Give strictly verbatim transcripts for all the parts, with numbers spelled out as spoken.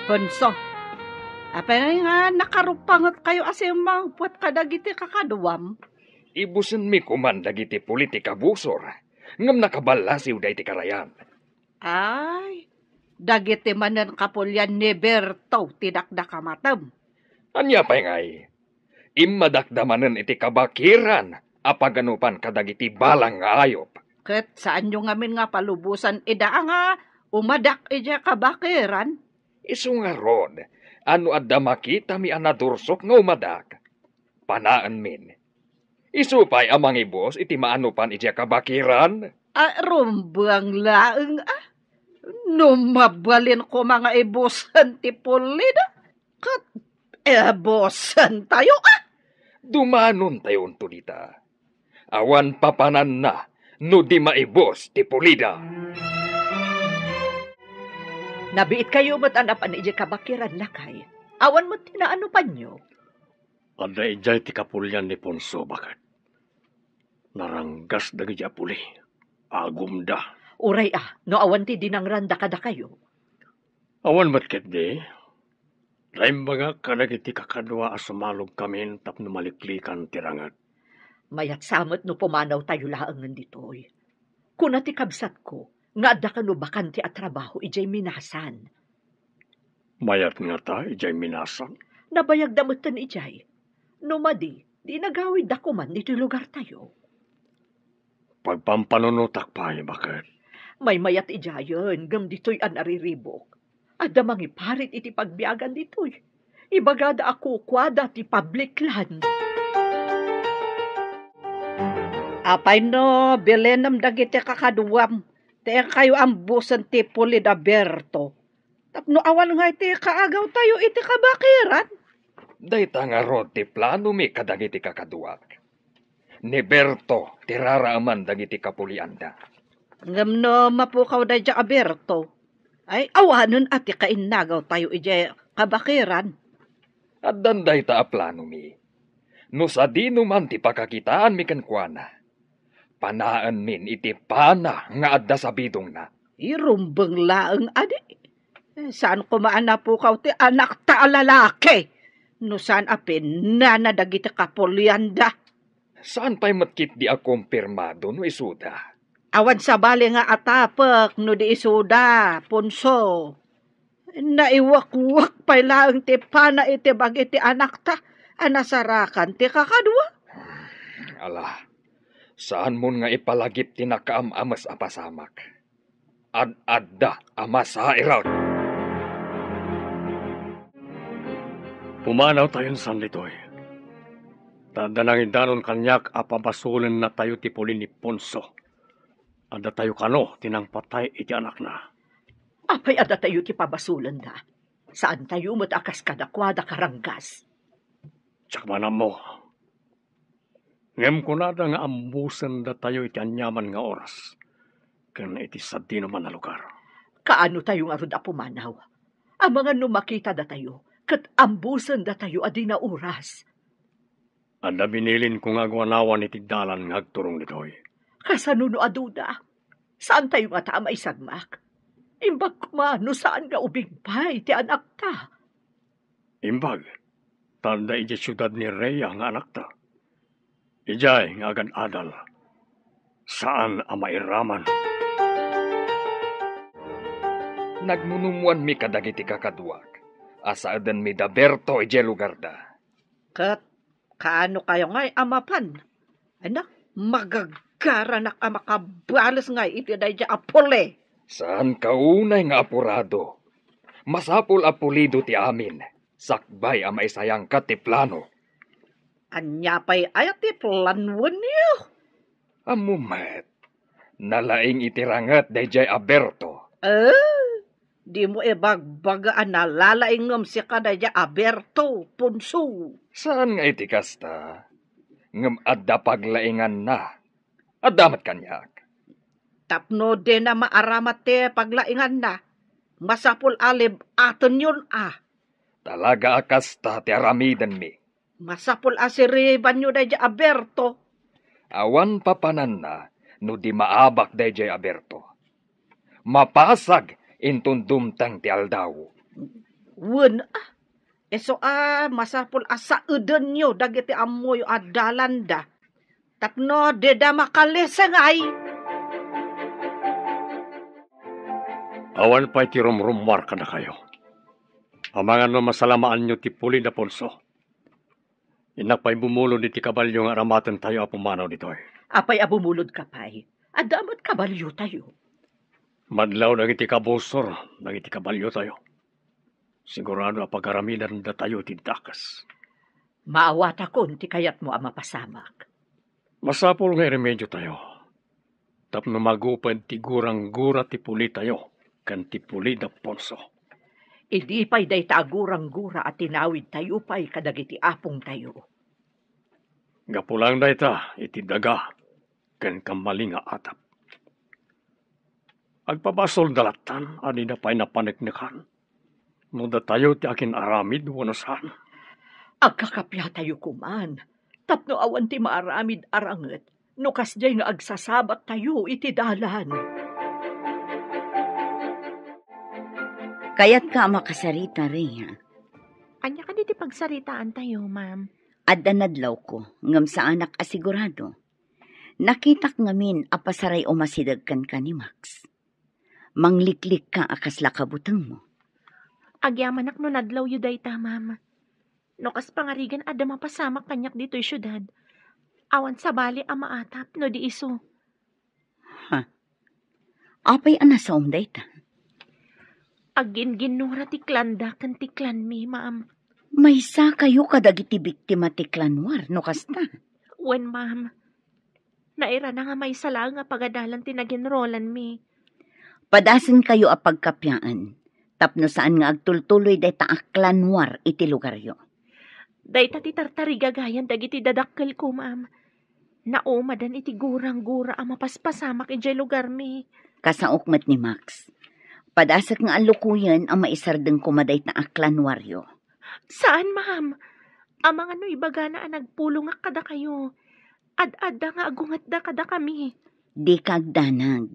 Ponso, apay nga nakarupangetkayo a simmangpet kadagiti kakaduam? Ibusenmi koman dagiti puli ti kabusor, ngem nakaballasiwda iti karayan. Ay, dagiti manen kapulian ni Berto ti dakdakamatem. Ania pay ngay? Immadakda manen iti kabakiran a paganupan kadagiti balang nga ayup. Ket saanyo ngamin nga palubosan ida a nga umadak idiay kabakiran? Isu ngarud, a no adda makitami a nadursok nga umadak, panaenmin. Isu pay a mangibus iti maanupan idiay kabakiran. A, rumbeng laeng, a. No mabalin koma nga ibusen ti pulida, ket ibusentayo, a. Dumanontayo unto dita. Awan papananna no di maibus ti pulida. Nabiitkayo met a napan idiay kabakiran, lakay. Awan met ti naanupanyo. Adda idiay ti kapulian ni Ponso, baket. Naranggas dagiti a puli. Agumda. Uray a, no awan ti dinangranda kadakayo. Awan met ketdi. Naimbagak kadagiti kakadua a sumalogkamin tapno maliklikan ti ranget. Mayat sa met no pumanawtayo laengen ditoy. Kuna ti kabsatko nga adda kano bakante a trabaho idiay Minasan. Mayat ngata idiay Minasan? Nabayagda metten idiay. No madi, di nagawidda koman ditoy lugartayo. Pagpampanunotak pay, baket. Maymayat idiayen, ngem ditoy a nariribuk. Adda mangiparit iti pagbiagan ditoy. Ibagada a kukuada ti public land. Apay no bilenem dagiti kakaduam, ti inkayo ambusen ti puli da Berto. Tapno awan nga iti kaagawtayo iti kabakiran. Dayta ngarud ti planomi kadagiti kakaduak. Ni Berto ti raraaman dagiti kapulianda. Ngem no mapukaw daydiay a Berto, ay awanen a ti kainnagawtayo idiay kabakiran. Addan dayta a planomi. No sadino man ti pakakitaanmi kenkuana, panaenmin iti pana nga adda sabidongna. Irumbeng laeng adi. Eh, saan koma a napukaw ti anakta a lalaki no saan a pinana dagiti kapulianda. Saan pay met ketdi a kumpirmado no isuda. Awan sabali nga atapek no di isuda, Ponso. Naiwakwak pay laeng ti pana iti bagi ti anakta a nasarakan ti kakadua. Ala, saanmon nga ipalagip ti nakaam-ames a pasamak. Ad-adda a masairak. Pumanawtayon san ditoy. Ta adda nangidanon kaniak a pabasolennatayo ti puli ni Ponso. Addatayo kano ti nangpatay iti anakna. Apay addatayo ti pabasolenda? Saantayo met a kas kadakuada karanggas. Diak man ammo. Ngem kunada nga ambusendatayo iti aniaman nga oras ken iti sadinoman a lugar. Kaanotayo ngarud a pumanaw? Amangan no makitadatayo ket ambusendatayo a dina oras. Adda binilinko nga aguanawan iti dalan nga agturong ditoy. Kasano no aduda? Saantayo ngata a maisagmak? Imbag koma no saan nga ubing pay ti anakta. Imbag, ta adda idiay siudad ni Rhea nga anakta. Idiay nga agad-adal, saan a mairaman. Nagmunummuanmi kadagiti kakaduak a saedenmi da Berto idiay lugarda. Ket kaano kayo ngay a mapan? Ay na, magagaranak a makabales ngay iti daydiay a puli. Saan ka unay nga apurado. Masapul a pulido ti amin, sakbay a maisayangka ti plano. Ania pay aya ti planoenyo? Ammo met, nalaing iti ranget daydiay a Berto. Eh, dimo ibagbaga a nalalaing ngem sika daydiay a Berto, Ponso. Saan nga iti kasta, ngem adda paglainganna. Adda met kaniak. Tapno dina maaramat ti paglainganna, masapul a lib-atenyon a. Talaga a kasta ti aramidenmi. Masapul a siribanyo daydiay a Berto. Awan papananna no di maabak daydiay a Berto. Mapasag inton dumteng ti aldaw. Wen, ah, isu a masapul a saedenyo dagiti ammoyo a dalanda tapno dida makalisengay. Awan pay ti rumrummuar kadakayo. Amangan no masalamaanyo ti puli da Ponso. Innak pay bumulod iti kabalio nga aramatentayo a pumanaw ditoy. Apay a bumulodka pay? Adda met kabaliotayo. Madlaw dagiti kabusor dagiti kabaliotayo. Sigurado a pagaramidandatayo ti dakes. Maawatakon ti kayatmo a mapasamak. Masapul nga iremediotayo tapno maguped ti guranggura ti pulitayo ken ti puli da Ponso. Idi pay dayta a guranggura a tinawidtayo pay kadagiti apongtayo. Gapu laeng dayta iti daga ken kammali nga atap. Agpabasolda lattan a dida pay napaneknekan no datayo ti akin-aramid wenno saan. Agkakapiatayo koman tapno awan ti maaramid a ranget no kasdiay nga agsasabattayo iti dalan. Kayatka a makasarita, Rhea? Ania kadi ti pagsaritaantayo, ma'am? Adda nadlawko, ngem saanak a sigurado. Nakitak ngamin a pasaray umasideg kenka ni Max. Mangliklikka a kasla kabutengmo. Agyamanak no nadlawyo dayta, ma'am. No kas pangarigan adda mapasamak kaniak ditoy siudad, awan sabali a maatap no di isu. Ha? Apay a nasaom dayta? Agginginnura ti klanda ken ti klanmi, ma'am. Maysakayo kadagiti biktima ti klan War no kasta? Wen, ma'am. Nairana nga maysa laeng a pagadalan ti naginrolanmi. Padasenkayo a pagkapiaen tapno saan nga agtultuloy dayta a klan War iti lugaryo. Dayta ti tartarigagayan dagiti dadakkelko, ma'am. Naumadan iti guranggura a mapaspasamak idiay lugarmi. Kasaok met ni Max. Padasek nga allukoyen a maisardeng koma dayta a klan Waryo. Saan, ma'am. Amangan no ibagana a nagpulongak kadakayo. Ad-adda nga agungetda kadakami. Dika agdanag.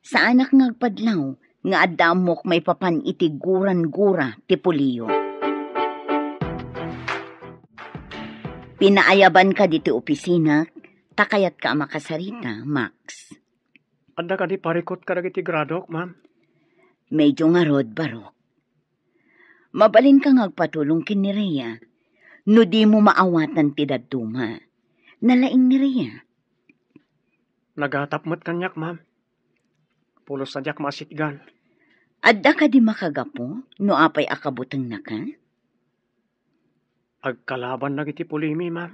Saanak nga agpadlaw nga adda ammok maipapan iti guranggura ti puliyo. Pinaayabanka ditoy opisinak, ta kayatka a makasarita, Max. Adda kadi parikut kadagiti gradok, ma'am? Medyo ngarud, barok. Mabalinka nga agpatulong ken ni Rhea. No dimo maawatan ti dadduma, nalaing ni Rhea. Nagatap met kaniak, ma'am. Pulos a diak maasitgan. Adda kadi makagapu no apay a kabutengnaka? Agkalaban dagiti pulimi, ma'am.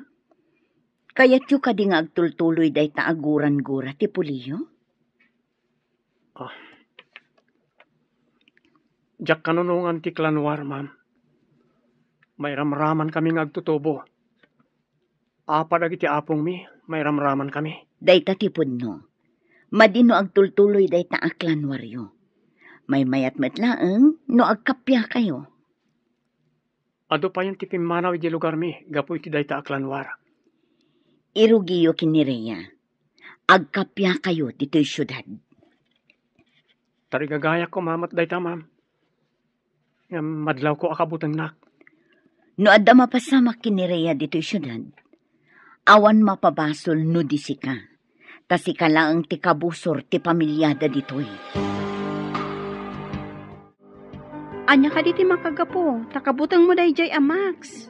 Kayatyo kadi nga agtultuloy dayta a guranggura ti puliyo? Ah. Diak kanunongan ti klan War, ma'am. Mairamraman kami nga agtutubo. Apa dagiti apongmi, mairamraman kami. Dayta ti pudno. Madi no agtultuloy dayta a klan Waryo. Maymayat met laeng no agkapiakayo. Adu payen ti pimmanaw idiay lugarmi gapu iti dayta a klan War. Irugiyo ken ni Rhea. Agkapiakayo ditoy siudad. Tarigagayak koma met dayta, ma'am. Ngem madlawko a kabutengnak. No adda mapasamak ken ni Rhea ditoy siudad, awan mapabasol no di sika. Ta sika laeng ti kabusor ti pamiliada ditoy. Ania kadi ti makagapu? Ta kabutengmo daydiay a Max.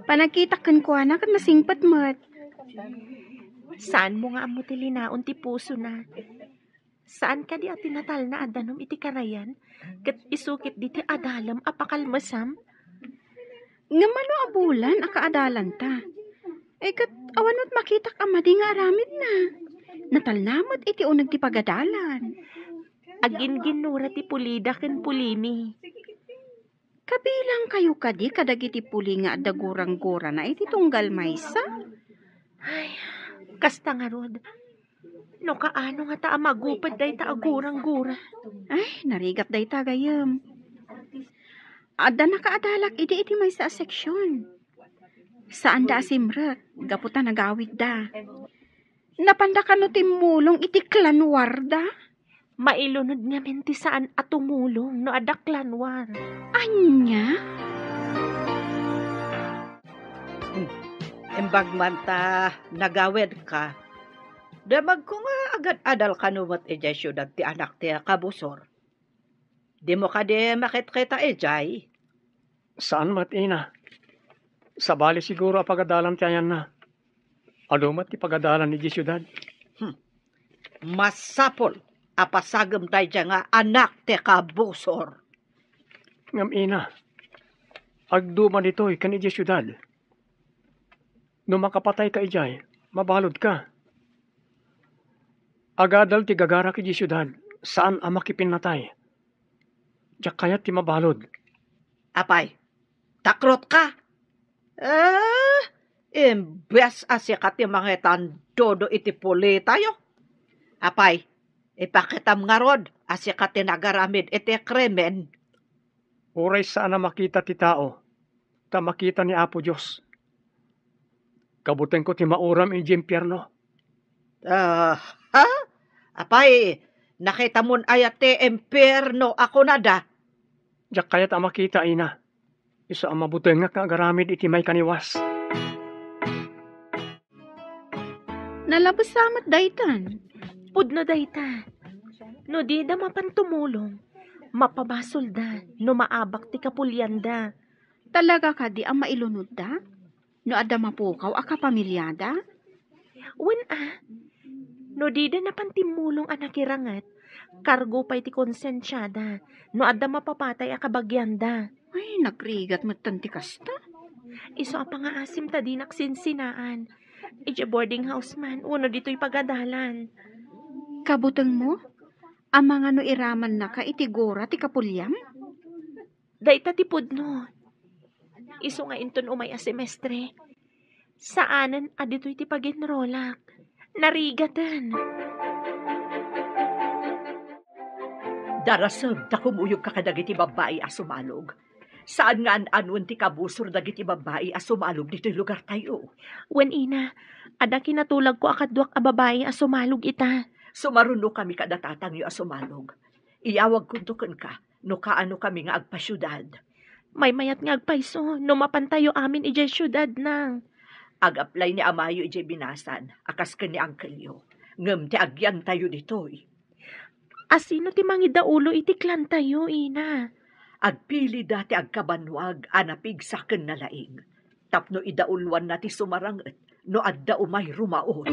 Panagkitak kenkuana ket nasingpet met. Saanmo nga ammo ti linaon ti pusona. Saan kadi a ti natalna a danum iti karayan, ket isu ketdi ti adalem a pakalmesam? Ngem mano a bulan a kaadalanta? Eh, ket awan met makitak a madi nga aramidna. Natalna met iti uneg ti pagadalan. Aginginnura ti pulida ken pulimi. Kabilangkayo kadi kadagiti puli nga adda guranggurana iti tunggal maysa? Ay, kasta ngarud. No kaano ngata a maguped dayta a guranggura? Ay, narigat dayta, gayyem. Adda nakaadalak idi iti maysa a seksion. Saanda a simrek, gapu ta nagawidda. Napanda kano timmulong iti klan Warda? Mailunod ngamin ti saan a tumulong no adda klan War. Ania? Hmm. Imbag man ta nagawidka, damagko nga agad-adal kano met idiay siudad ti anak ti kabusor. Dimo kadi makitkita idiay? Saan met, ina. Sabali siguro a pagadalan ti ayanna. Adu met ti pagadalan idiay siudad. Hmm. Masapul a pasagem daydiay nga anak ti kabusor. Ngem, ina, agduma ditoy ken idiay siudad. No makapatayka idiay, mabaludka. Agadal ti gagarak idiay siudad, saan a makipinnatay. Diak kayat ti mabalud. Apay, takrotka? Eh, imbes a sika ti mangitandudo iti pulitayo. Apay, ipakitam ngarud a sika ti nagaramid iti krimen. Uray saan a makita ti tao, ta makita ni Apo Dios. Kabutengko ti mauram idiay impierno. Ah, ha? Apay, nakitamon aya ti impierno a kunada? Diak kayat a makita, ina. Isu a mabutengak nga agaramid iti maikaniwas. Nalabes sa met daytan. Pudno dayta. No dida mapan tumulong, mapabasolda no maabak ti kapulianda. Talaga kadi a mailunodda? No adda mapukaw a kapamiliada? Wen a, no dida napan timmulong a nakiranget, kargo pay ti konsensiada no adda mapapatay a kabagianda. Ay, nagrigat metten ti kasta. Isu a pangaasim ta dinak sinsinaan. Idiay boarding house man, wenno ditoy pagadalan. Kabutengmo, amangan no iramannaka iti gura ti kapuliam? Dayta ti pudno. Isu nga inton umay a semestre, saanen a ditoy ti pag-enrollak. Narigaten. Darasem ta kumuyogka kadagiti babbai a sumalog. Saan nga an-anuen ti kabusor dagiti babbai a sumalog ditoy lugartayo. Wen, ina, adda kinatulagko a kaduak a babbai a sumalog ita. Sumarunokami kada tatangyo a sumalog. Iyawagkonto kenka no kaanokami nga agpasiudad. Maymayat nga agpayso no mapantayo amin idiay siudad, nang. Ag-apply ni amayo idiay binasan a kas ken ni angkelyo. Ngem ti agyantayo ditoy. Asino ti mangidaulo iti klantayo, ina? Agpilida ti agkabannuag a napigsa ken nalaing tapno idauluanna ti sumaranget no adda umay rumaon.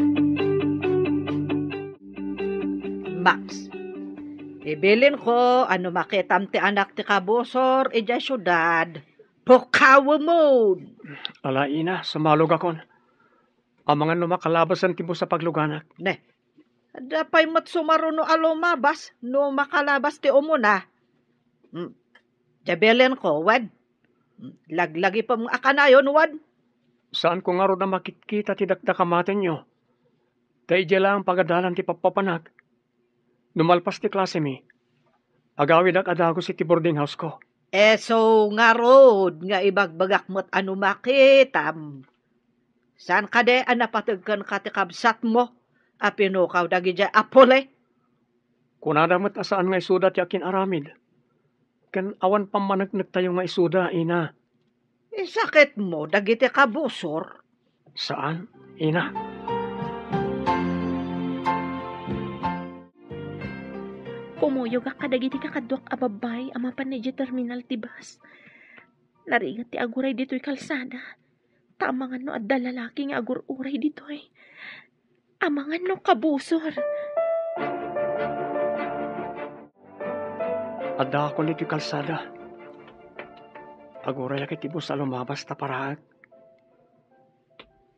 Max, ibilinko a no makitam ti anak ti kabusor idiay siudad, pukawemon. Ala, ina, sumalogakon. Amangan no makalabasan ti bus a pagluganak. Ne, adda pay met sumaruno a lumabas no makalabas ti umuna. Hmm. Diay bilinko, wen? Hmm. Laglagipem a kanayon, wen? Saanko ngarud a makitkita ti dakdakamatenyo. Ta idiay laeng pagadalan ti pappapanak. No malpas ti klasemi, agawidak a dagus iti boarding house-ko. Isu ngarud nga ibagbagak met a no makitam. Saan kadi a napateg kenka ti kabsatmo a pinukaw dagidiay a puli? Kunada met a saan nga isuda ti akin-aramid. Ken awan pammaneknektayo nga isuda, ina. Isakitmo dagiti kabusor? Saan, ina. Kumuyogak kadagiti kakaduak a babbai a mapan idiay terminal ti bus. Narigat ti aguray ditoy kalsada. Ta amangan no adda lalaki nga agur-uray ditoy. Amangan no kabusor. Addaakon iti kalsada. Agurayak iti bus a lumabas ta paraek.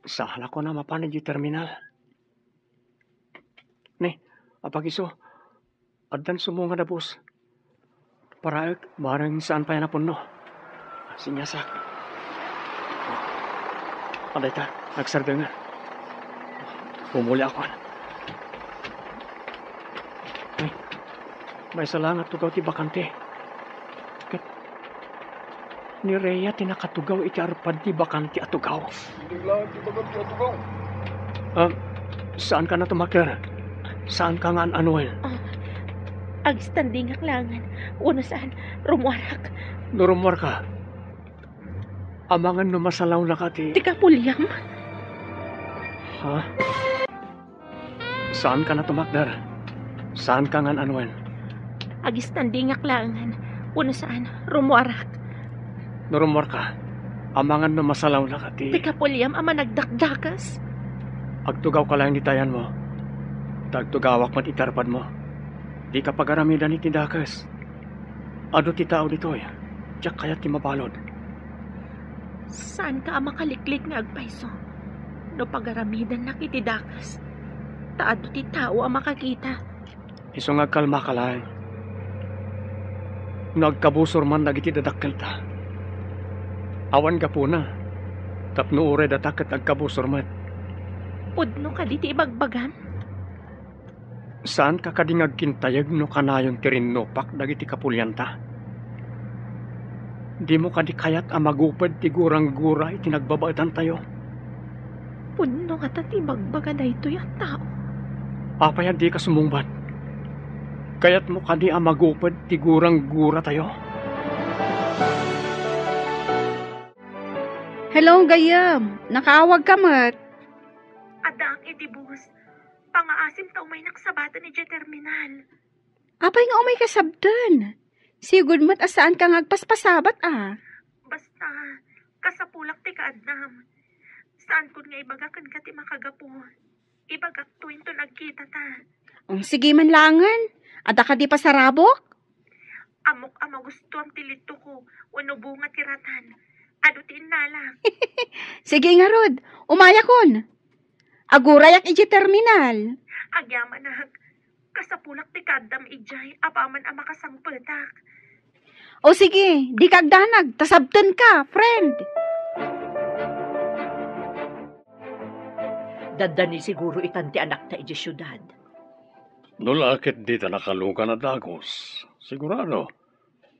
Saanakon a mapan idiay terminal. Ne, apag-isu, addan sumungad a bus. Paraek, bareng saan pay a napunno. Sinyasak. Adayta, nagsardeng. Pumuliakon. Ay, maysa la nga tugaw ti bakante. Ket ni Rhea ti nakatugaw iti arpad ti bakante a tugaw. Integla ti bakante a tugaw. Ah, saanka a tumaker? Saanka nga an-anuen? Ah, agstandingak laengen. Wenno saan, rummuarak. No rummuarka, Amangan no masalawnaka ti Ti kapuliam? Ha? Saanka a tumakder? Saanka nga an-anuen? Agistandingak laengen. Wenno saan, rummuarak. No rummuarka, amangan no masalawnaka ti Ti kapuliam a managdakdakes? Agtugawka laeng iti ayanmo, ta agtugawak met iti arpadmo. Dika pagaramidan iti dakes. Adu ti tao ditoy, diak kayat ti mabalud. Saanka a makaliklik nga agpayso no pagaramidannak iti dakes, ta adu ti tao a makakita. Isu nga agkalmaka laeng. No agkabusor man dagiti dadakkelta, awan gapuna, tapno uray data ket agkabusor met. Pudno kadi ti ibagbagam? Saanka kadi nga agkintayeg no kanayon ti rinnupak dagiti kapulianta? Dimo kadi kayat a maguped ti gurang-gura iti nagbabaetantayo? Pudno ngata ti ibagbaga daytoy a tao. Apay a dika sumungbat? Kayatmo kadi a maguped ti gurang-guratayo? Hello, gayyem. Nakaawagka met. Addaak iti bus. Pangaasim ta umaynak sabaten idiay terminal. Apay nga umayka sabten? Sigud met a saanka nga agpaspasabat a. Basta, kasapulak ti kaaddam. Saankon nga ibaga kenka ti makagapu. Ibagakto inton agkitata. Um, sige man laengen. Adda kadi pasarabok? Ammok a magustuam ti litoko wenno bunga ti ratan. Adu ti innalak. Sige ngarud, umayakon. Agurayak idiay terminal. Agyamanak, kasapulak ti kaaddam idiay apaman a makasangpetak. O sige, dika agdanag, ta sabtenka, friend. Dandani siguro itan ti anakta idiay siudad. No la ket dita nakalugan a dagus, sigurado,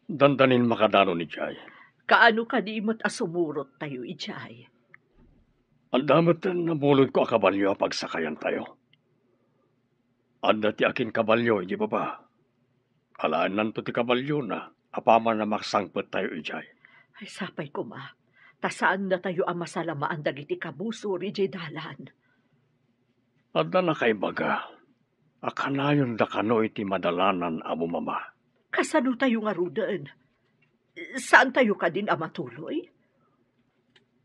dandanin makadanon idiay. Kaano kadi met a sumurottayo idiay? Adda met nabulodko a kabalio a pagsakayantayo. Adda ti akinkabalio idiay baba. Alaennanto ti kabaliona apaman a makasangpettayo idiay. Ay, sapay koma, ta saannatayo a masalamaan dagiti kabusor idiay dalan. Adda nakaibaga a kanayonda kano iti madalanan a bumaba. Kasanotayo ngaruden? Saantayo kadin a matuloy?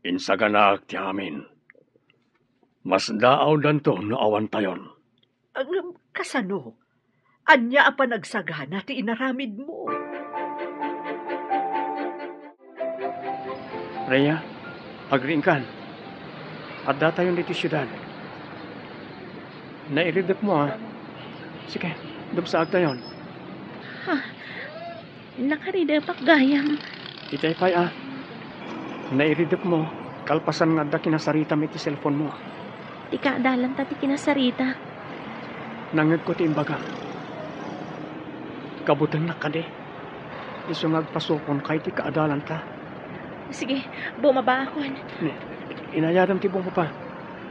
Insaganaak ti amin. Masdaawdanto no awantayon. Ngem kasano? Ania a panagsagana ti inaramidmo? Rhea, agriingkan. Addatayon ditoy siudad. Nairidepmo, a. Sige, dumsaagtayon. Ha? Nakaridepak gayam. Itay pay, a. Nairidepmo, kalpasan nga adda kinasaritam iti cellphone-mo. Ti kaadalanta ti kinasarita. Nangngegko ti imbagam. Kabutennak kadi. Isu nga agpasukonka iti kaadalanta. Sige, bumabaakon. Ne, inayadam ti bumaba.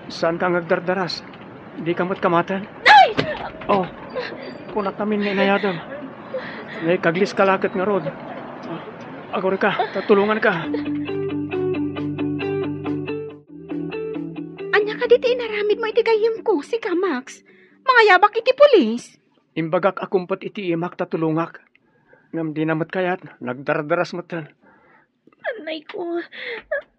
Saanka nga agdardaras. Dika met kamaten? Ay! Oh, kunak ngamin nga inayadam. Naikagliska la ket ngarud. Agurayka, ta tulonganka. Ania kadi ti inaramidmo iti gayyemko, sika, Max? Mangayabak iti pulis? Imbagak a kumpet iti imak ta tulongak. Ngem dina met kayat, nagdardaras metten. Anayko,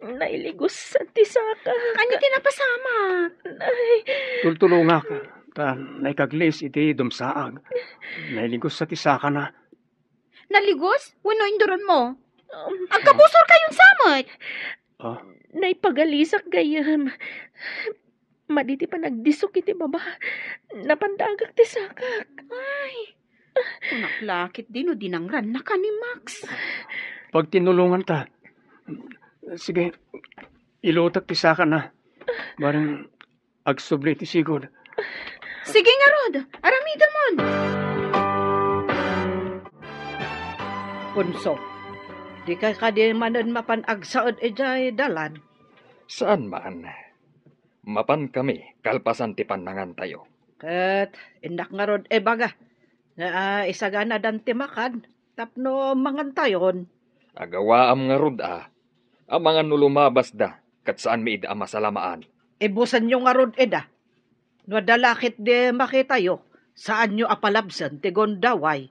nailigusan ti sakak. Ania ti napasamak? Ay. Tultulongak, ta naikagliis iti dumsaag. Nailigusa ti sakana. Naligos? Wenno induronmo? Um, agkabusorkayon sa met? Ah. Naipagalisak gayam. Madi ti panagdisok iti baba. Napandagak ti sakak. Ay, kunak la ket di no dinangrannaka ni Max. Pagtinulonganta. Sige, ilutek ti sakana. Bareng agsubli ti sigud. Sige ngarud, aramidemon. Punso, dika kadi manen mapan agsaed idiay dalan? Saan man. Mapankami kalpasan ti pannangantayo. Ket innak ngarud ibaga nga, ah, isaganadan ti makan tapno mangantayon. Agawaam ngarud a, Amangan no lumabasda, ket saanmi ida a masalamaan. Ibusenyo ngarud ida. No adda la ketdi makitayo, saanyo a palabsen ti gundaway.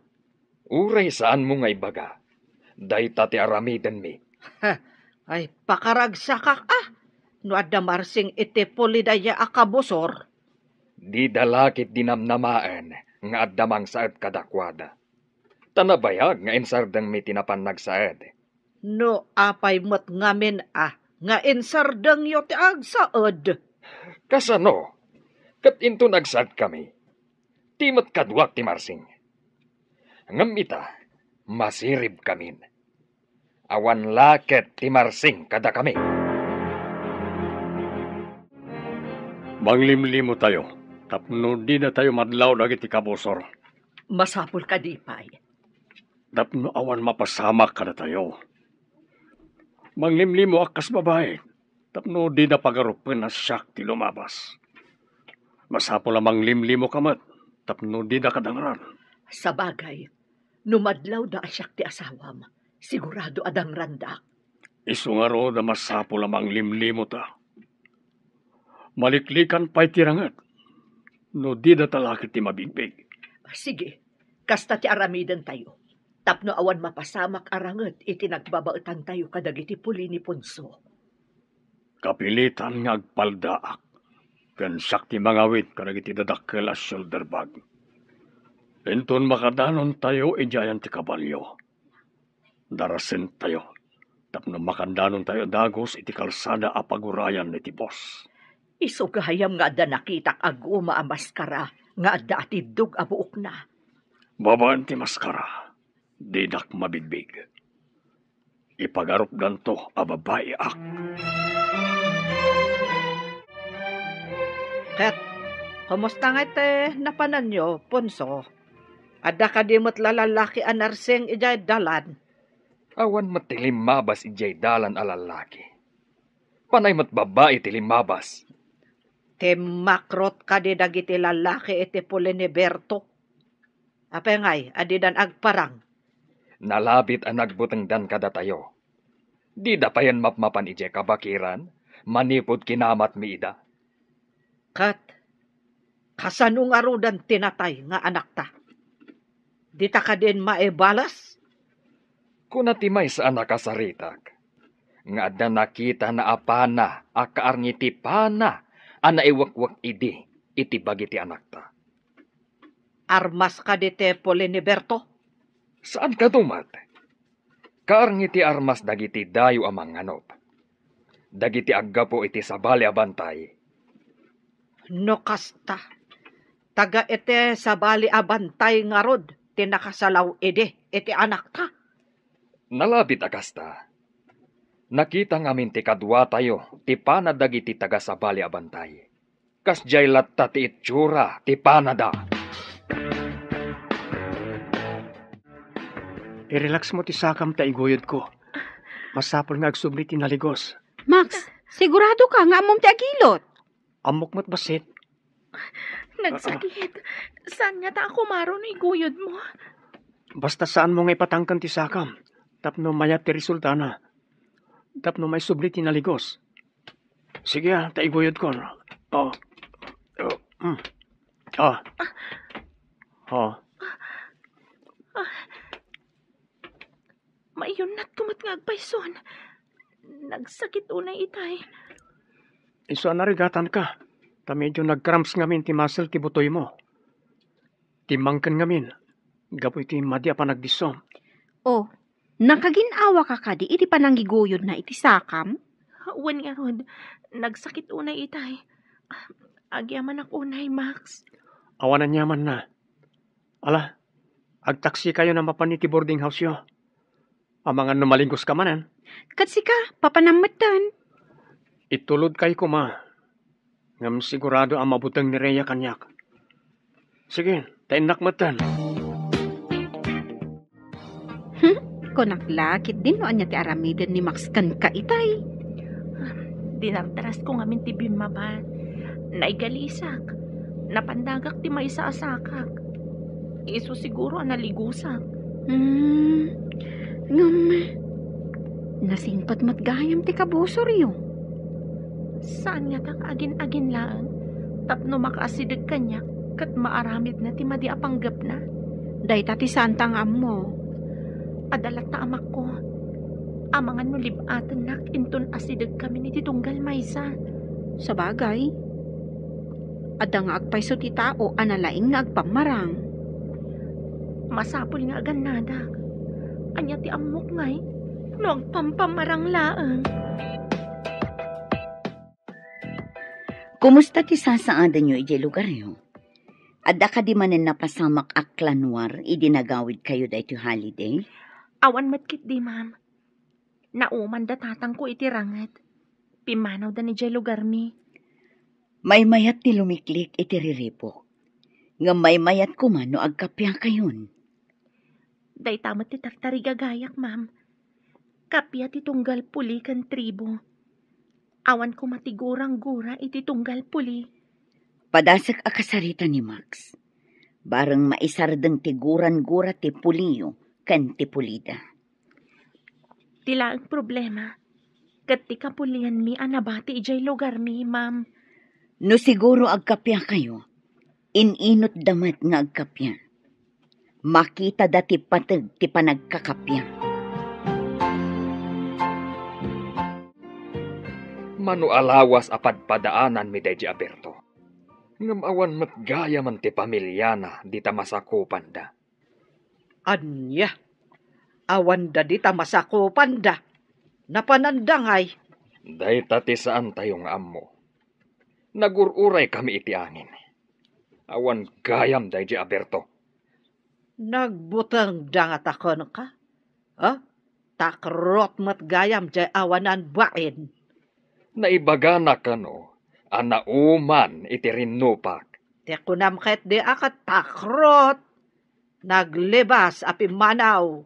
Uray saanmo nga ibaga, dayta ti aramidenmi. Ay, pakaragsakak a. No adda marsing iti pulidaya a kabusor. Dida la ketdi namnamaen nga adda mangsaed kadakuada. Ta nabayag nga insardengmi ti napan nagsaed. No apay met ngamin a nga insardengyo ti agsaed? Kasano? Ket inton agsaedkami, ti met kaduak ti marsing. Ngem ita, masiribkamin. Awan la ket ti marsing kadakami. Manglimlimotayo tapno didatayo madlaw dagiti kabusor. Masapul kadi pay. Tapno awan mapasamak kadatayo. Manglimlimoak kas babai, tapno dida pagarupen a siak ti lumabas. Masapul a manglimlimoka met, tapno dida kadangran. Sabagay, no madlawda a siak ti asawam, sigurado a dangrandak. Isu ngarud a masapul a manglimlimota. Maliklikan pay ti ranget, no didata la ket ti mabigbig. Sige, kasta ti aramidentayo, tapno awan mapasamak a ranget iti nagbabaetantayo kadagiti puli ni Ponso. Kapilitan nga agpaldaak, ken siak ti mangawid kadagiti dadakkel a shoulder bag. Inton makadanontayo idiayan ti kabalio, darasentayo, tapno makadanontayo dagus iti kalsada a pagurayan iti bus. Isu gayam nga adda nakitak a guma a maskara nga adda atiddog a buokna. Babaen ti maskara, dinak mabigbig. Ipagarupdanto a babaiak. Ket, kumusta ngay ti napananyo, Ponso? Adda kadi met la lallaki a narsing idiay dalan? Awan met ti limmabas idiay dalan a lallaki. Panay met babbai ti limmabas. Timmakrot kadi dagiti lallaki iti puli ni Berto? Apay ngay a didan agparang? Nalabit a nagbutengdan kadatayo. Dida payen mapmapan idiay kabakiran, manipud kinamatmi ida. Ket, kasano ngaruden ti natay nga anakta? Dita kadin maibalas? Kuna ti maysa a nakasaritak, nga adda nakitana a pana a kaarngi ti pana a naiwekwek idi iti bagi ti anakta. Armas kadi ti puli ni Berto? Saan kano met? Kaarngi ti armas dagiti dayo a manganop. Dagiti aggapu iti sabali a bantay. No kasta, taga iti sabali a bantay ngarud ti nakasalaw idi iti anakta? Nalabit a kasta. Nakita ngamin ti kaduatayo ti pana dagiti taga sabali a bantay. Kasdiay latta ti itsura ti panada. I-relax mo ti sakam ta iguyodko. Masapul nga agsubli ti naligos. Max, sigurado ka nga ammom ti agilot? Ammok met bassit. Nagsakit. Saan nga ta a kumaro no iguyod mo? Basta saan mo nga ipatangken ti sakam. Tapno mayat ti resultana. Tapno maisubli ti naligos. Sige, ah, ta iguyodkon. Oh. Oh, mm. Oh. Oh. Maiyunnatko met nga agpayson. Nagsakit unay itay. Isu a narigatanka, ta medyo nag-cramps ngamin ti muscle ti butoymo. Timmangken ngamin, gapu iti madi a panagdisso. Oh, nakagin-awaka kadi iti panangiguyodna iti sakam? Wen ngarud, nagsakit unay itay. Agyamanak unay, Max. Awan aniamanna. Ala, agtaksikayon a mapan iti boarding house-yo. Amangan no maligos ka manen. Ket sika, papanam metten. Itulodkay koma. Ngem sigurado a mabuteng ni Rhea kaniak. Sige, ta innak metten. Hmm, kunak la, ketdin no ania ti aramiden ni Max kenka itay. Dinardarasko ngamin ti bimmaba. Naigalisak. Napandagak ti maysa a sakak. Isu siguro a naligosak. Hmm, ngem, Nasingpet met gayam ti kabusoryo. Saan ngata nga agin-agin laeng tapno makaasideg kaniak ket maaramidna ti madi a panggepna? Dayta ti saanta nga ammo. Adda latta amakko. Amangan no lib-atennak inton asidegkami iti tunggal maysa. Sabagay, adda nga agpayso ti tao a nalaing nga agpammarang. Masapul nga agannadak. Ania ti ammok ngay no agpampammarang laeng? Kumusta ti sasaadenyo idiay lugaryo? Adda kadi manen napasamak a clan war idi nagawidkayo daytoy holiday? Awan met ketdi, ma'am. Nauman da tatangko iti ranget. Pimmanawda idiay lugarmi. Maymayat ti lumiklik iti riribuk. Ngem maymayat koma no agkapiakayon. Dayta met ti tartarigagayak, ma'am. Kapia ti tunggal puli ken tribo. Awan koma ti gurang-gura iti tunggal puli. Padasek a kasarita ni Max. Bareng maisardeng ti gurang-gura ti puliyo ken ti pulida. Ti laeng problema, ket ti kapulianmi a nabati idiay lugarmi, ma'am. No siguro agkapiakayo, in-inutda met nga agkapia. Makitada ti pateg ti panagkakapia. Mano a lawas a padpadaananmi daydi a Berto. Ngem awan met gayamen ti pamiliana dita masakupanda. Ania? Awanda dita masakupanda? Napananda ngay? Dayta ti saantayo nga ammo. Nagur-uraykami iti angin. Awan gayam daydi a Berto. Nagbutengda ngata kenka? Ha? Takrot met gayam diay awanan bain. Naibagana kano a nauman iti rinnupak. Ti kunam ketdi a ket takrot. Naglibas a pimmanaw.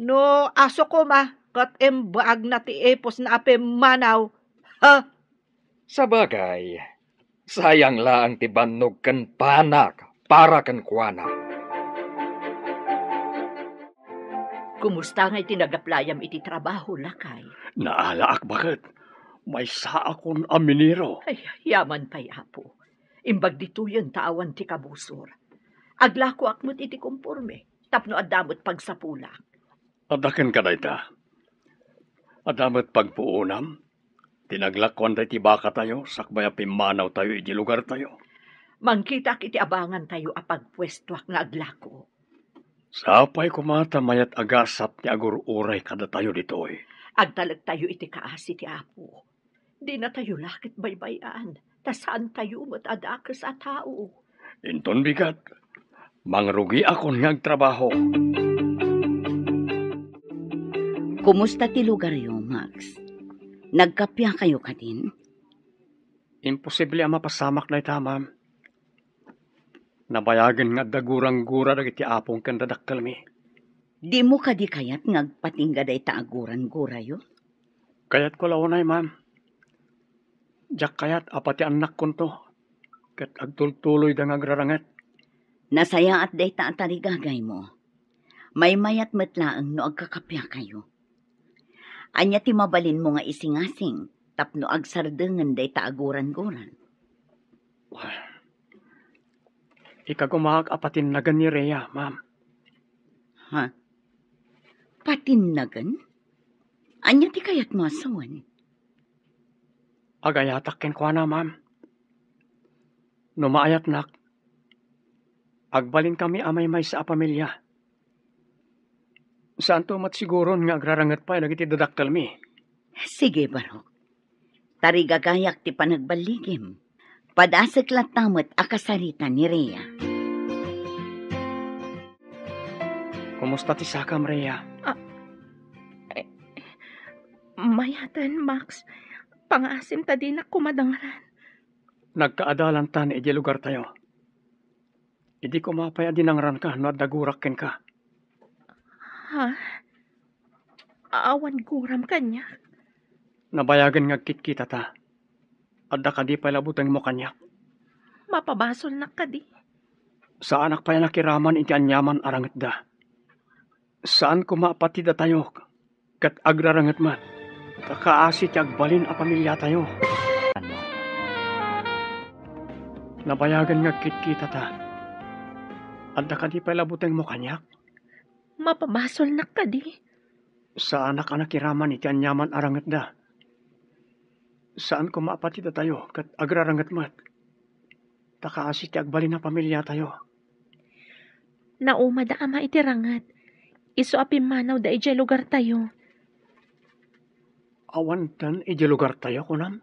No aso koma ket imbaagna ti ipusna a pimmanaw. Ha? Sabagay, sayang laeng ti bannog ken panak para kenkuana. Kumusta ngay ti nagaplayam iti trabaho, lakay? Naalaak baket. Maysaakon a minero. Ay, yaman pay, Apo. Imbag ditoyen ta awan ti kabusor. Aglakoak met iti komporme tapno adda met pagsapulak. Adda kenka dayta. Adda met pagpuonam ti naglakuan daydi bakatayo sakbay a pimmanawtayo iti lugartayo. Mangkitaak iti abangantayo a pagpuestoak nga aglako. Sapay koma ta mayat a gasat ti agur-uray kadatayo ditoy. Agtalektayo iti kaasi ti Apo. Dinatayo la ket baybay-an, ta saantayo met a dakes a tao. Inton bigat, mangrugiakon nga agtrabaho. Kumusta ti lugaryo, Max? Nagkapiakayo kadin? Imposible a mapasamak dayta, ma'am. Nabayagen nga adda gurang-gura dagiti apong ken dadakkelmi. Dimo kadi kayat nga agpatingga dayta a gurang-gurayo? Kayatko la unay, ma'am. Diak kayat a pati annakkonto ket agtultuloyda nga agraranget. Nasayaat dayta a tarigagaymo. Maymayat met laeng no agkakapiakayo. Ania ti mabalinmo nga isingasing tapno agsardengen dayta a gurang-gurang? Ikagumaak a patinnagen ni Rhea, ma'am. Ha? Patinnagen? Ania ti kayatmo a sawen? Agayatak kenkuana, ma'am. No maayatnak, agbalinkami a maymaysa a pamilia. Saanto met siguron nga agraranget pay dagiti dadakkelmi. Sige, Barok. Tarigagayak ti panagballigim. Padasek latta met a kasarita ni Rhea. Kumusta ti sakam, Rhea? Ah, eh, mayaten, Max. Pangaasim ta dinak koma dangran. Nagkaadalantan iti lugartayo. Idi koma pay a dinangranka no adda gurak kenka. Ha? Awan guram kaniak? Nabayagen nga agkitkitata. Adda kadi pay la butengmo kaniak? Mapabasolnak kadi? Saanak pay a nakiraman iti aniaman a rangetda. Saan koma a pati datayo Ket agrarangit met, ta kaasi ti agbalin a pamiliatayo. Nabayagen nga agkitkitata. Adda kadi pay la butengmo kaniak? Mapabasolnak kadi? Saanak a nakiraman iti aniaman a rangitda. Saan koma a pati datayo ket agrarangit met. Ta kaasi ti agbalin a pamiliatayo. Naumada ama iti rangit. Isu a pimmanawda idiay lugartayo. Awanten idiay lugartayo, kunam?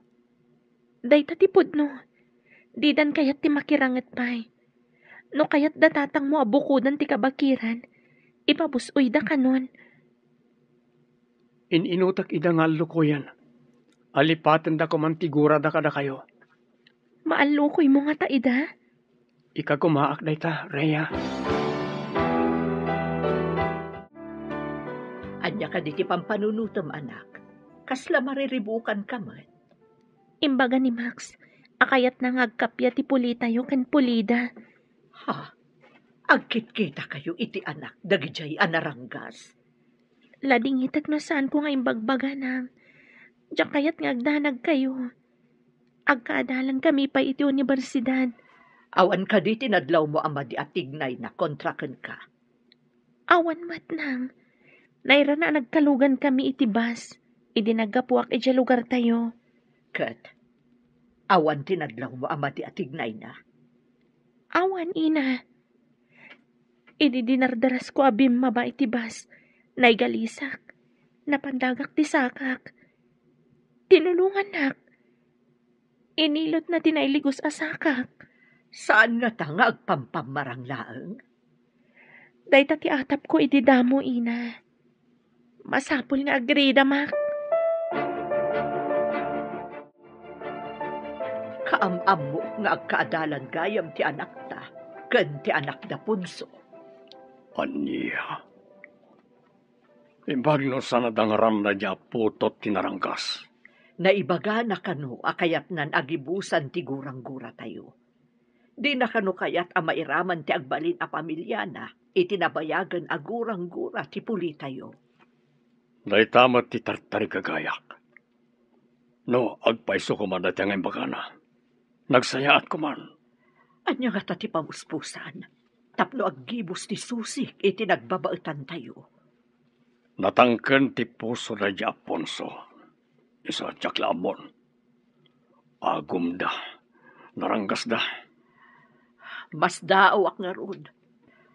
Dayta ti pudno. Didan kayat ti makirangit pay. No kayat da tatangmo a bukodan ti kabakiran, ipabus-oyda kanon. In-inutek ida nga allukoyen. Alipatenda koman ti gurada kadakayo. Maallukoymo ngata ida? Ikagumaak dayta, Rhea. Ania kadi ti pampanunotem, anak? Kasla mariribukanka met? Imbaga ni Max a kayatna nga agkappia ti pulitayo ken pulida. Ha? Agkitkitakayo iti anak dagidiay a naranggas? Ladingitek no saanko nga imbagbaganam. Diak kayat nga agdanagkayo. Agkaadalankami pay iti universidad. Awan kadi ti nadlawmo a madi a tignayna kontra kenka? Awan met, nang. Nairana a nagkalugankami iti bus idi naggapuak idiay lugartayo. Ket awan ti nadlawmo a madi a tignayna? Awan, ina. Idi dinardarasko a bimmaba iti bus, naigalisak. Napandagak ti sakak. Tinulongannak. Inilotna ti nailigos a sakak. Saan ngata nga agpampammarang laeng? Dayta ti atapko idi damo, ina. Masapul nga agrida, Max. Kaam-ammo nga agkaadalan gayam ti anakta ken ti anakda Ponso. Ania? Imbag no saan a dangaranna diay putot ti naranggas. Naibagana kano a kayatnan a gibusan ti gurang-guratayo. Dina kano kayat a mairaman ti agbalin a pamiliana iti nabayagen a gurang-gura ti pulitayo. Dayta met ti tartarigagayak. No, agpayso koma dayta nga imbagana. Nagsayaat koman. Ania ngata ti pamuspusan tapno aggibus ti susik iti nagbabaetantayo? Natangken ti puso daydi Aponso. Isu a diak la ammon. Agumda. Naranggasda. Masdaawak ngarud.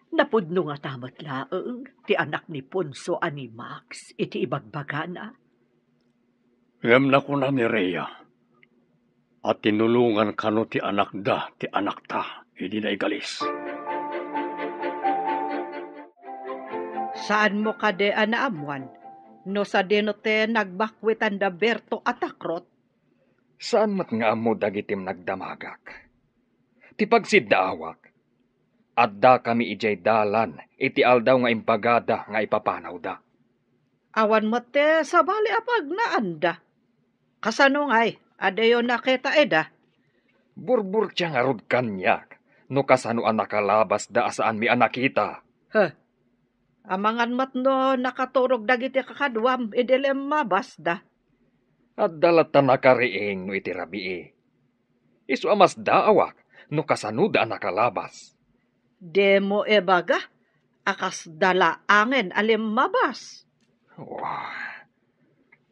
Napudno ngata met laeng ti anak ni Ponso a ni Max iti ibagbagana? Ngem nakuna ni Rhea a tinulongan kano ti anakda ti anakta idi naigalis. Saanmo kadi a naammuan no sadino ti nagbakwitanda Berto a takrot? Saan met nga ammo dagiti nagdamagak. Ti pagsiddaawak, addakami idiay dalan iti aldaw nga imbagada nga ipapanawda. Awan met ti sabali a pagnaanda. Kasano ngay a diyo nakita ida? Burburtia ngarud kaniak no kasano a nakalabasda a saanmi a nakita. Huh. Amangan met no nakaturog dagiti kakaduam idi limmabasda. Adda latta nakariing no iti rabii. Isu a masdaawak no kasanoda a nakalabas. Dimo ibaga a kasda laangen a limmabas. Wah,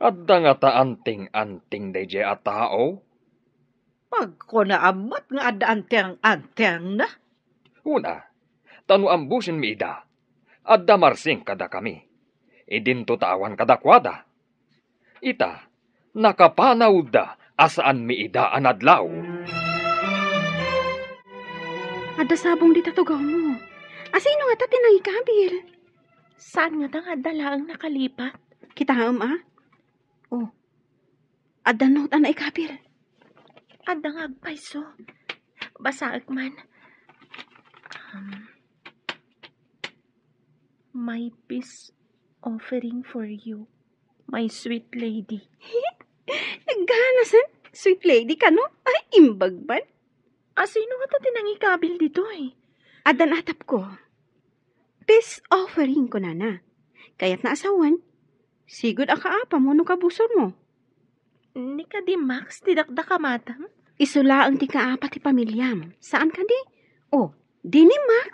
adda ngata anting-anting daydiay a tao? Pagkunaam met nga adda anteng-antengna. Una, ta no ambusenmi ida, adda marsing kadakami. Idinto ta awan kadakuada. Ita, nakapanawda a saanmi ida a nadlaw. Adda sabong dita tugawmo. Asino ngata ti nangikabil? Saan ngata nga adda laeng nakalipat? Kitaem, a? Oh. Adda note a naikabil. Adda nga agpayso. Basaek man. Um, My peace offering for you, my sweet lady. Nagganasan? Sweet lady kano? Ay, imbag man. Asino ngata ti nangikabil ditoy? Addan atapko. Peace offering, kunana. Kayatna a sawen. Sigud a kaapam wenno kabusormo. Ni kadi Max ti dakdakamatam? Isu laeng ti kaapa ti pamiliam. Saan kadi? O, di ni Max?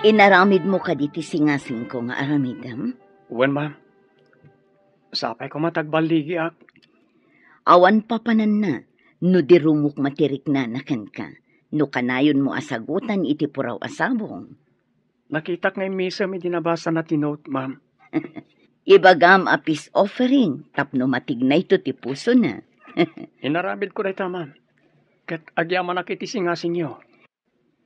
Inaramidmo kadi ti singasingko nga aramidem? Wen, ma'am. Sapay koma ta agballigiak. Awan papananna no di rumukma ti riknana kenka, no kanayonmo a sagutan iti puraw a sabong. Nakitak nga immisem idi nabasana ti note, ma'am. Ibagam a peace offering tapno matignayto ti pusona. Inaramidko dayta, ma'am. Ket agyamanak iti singasingyo.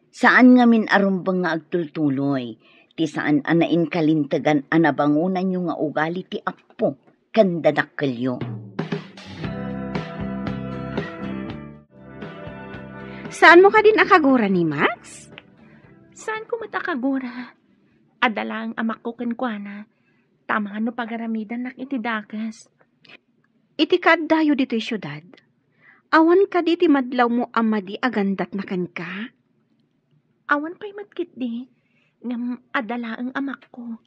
Saan ngamin a rumbeng nga agtultuloy ti saan a nainkalintegan a nabangonanyo nga ugali ti appo ken dadakkelyo. Saanmo kadin a kagura ni Max? Saanko met a kagura. Adda laeng amakko kenkuana, ta amangan no pagaramidannak iti dakes. Iti kaaddayo ditoy siudad, awan kadi ti madlawmo a madi a gandatna kenka? Awan pay met ketdi, ngem adda laeng amakko.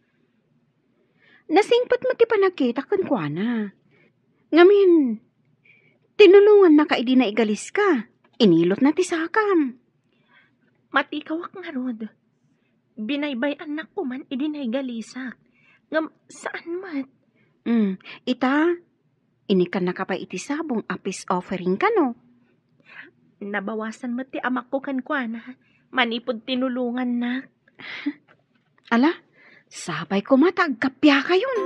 Nasingpet met ti panagkitak kenkuana. Ngamin, tinulongannaka idi naigaliska. Inilotna ti sakam. Matikawak ngarud. Binaybay-annak koman idi naigalisak. Ngem saan met. Hmm, ita, inikannaka pay iti sabong a peace offering kano? Nabawasan met ti amakko kenkuana manipud tinulongannak. Ala, sapay koma ta agkappiakayon.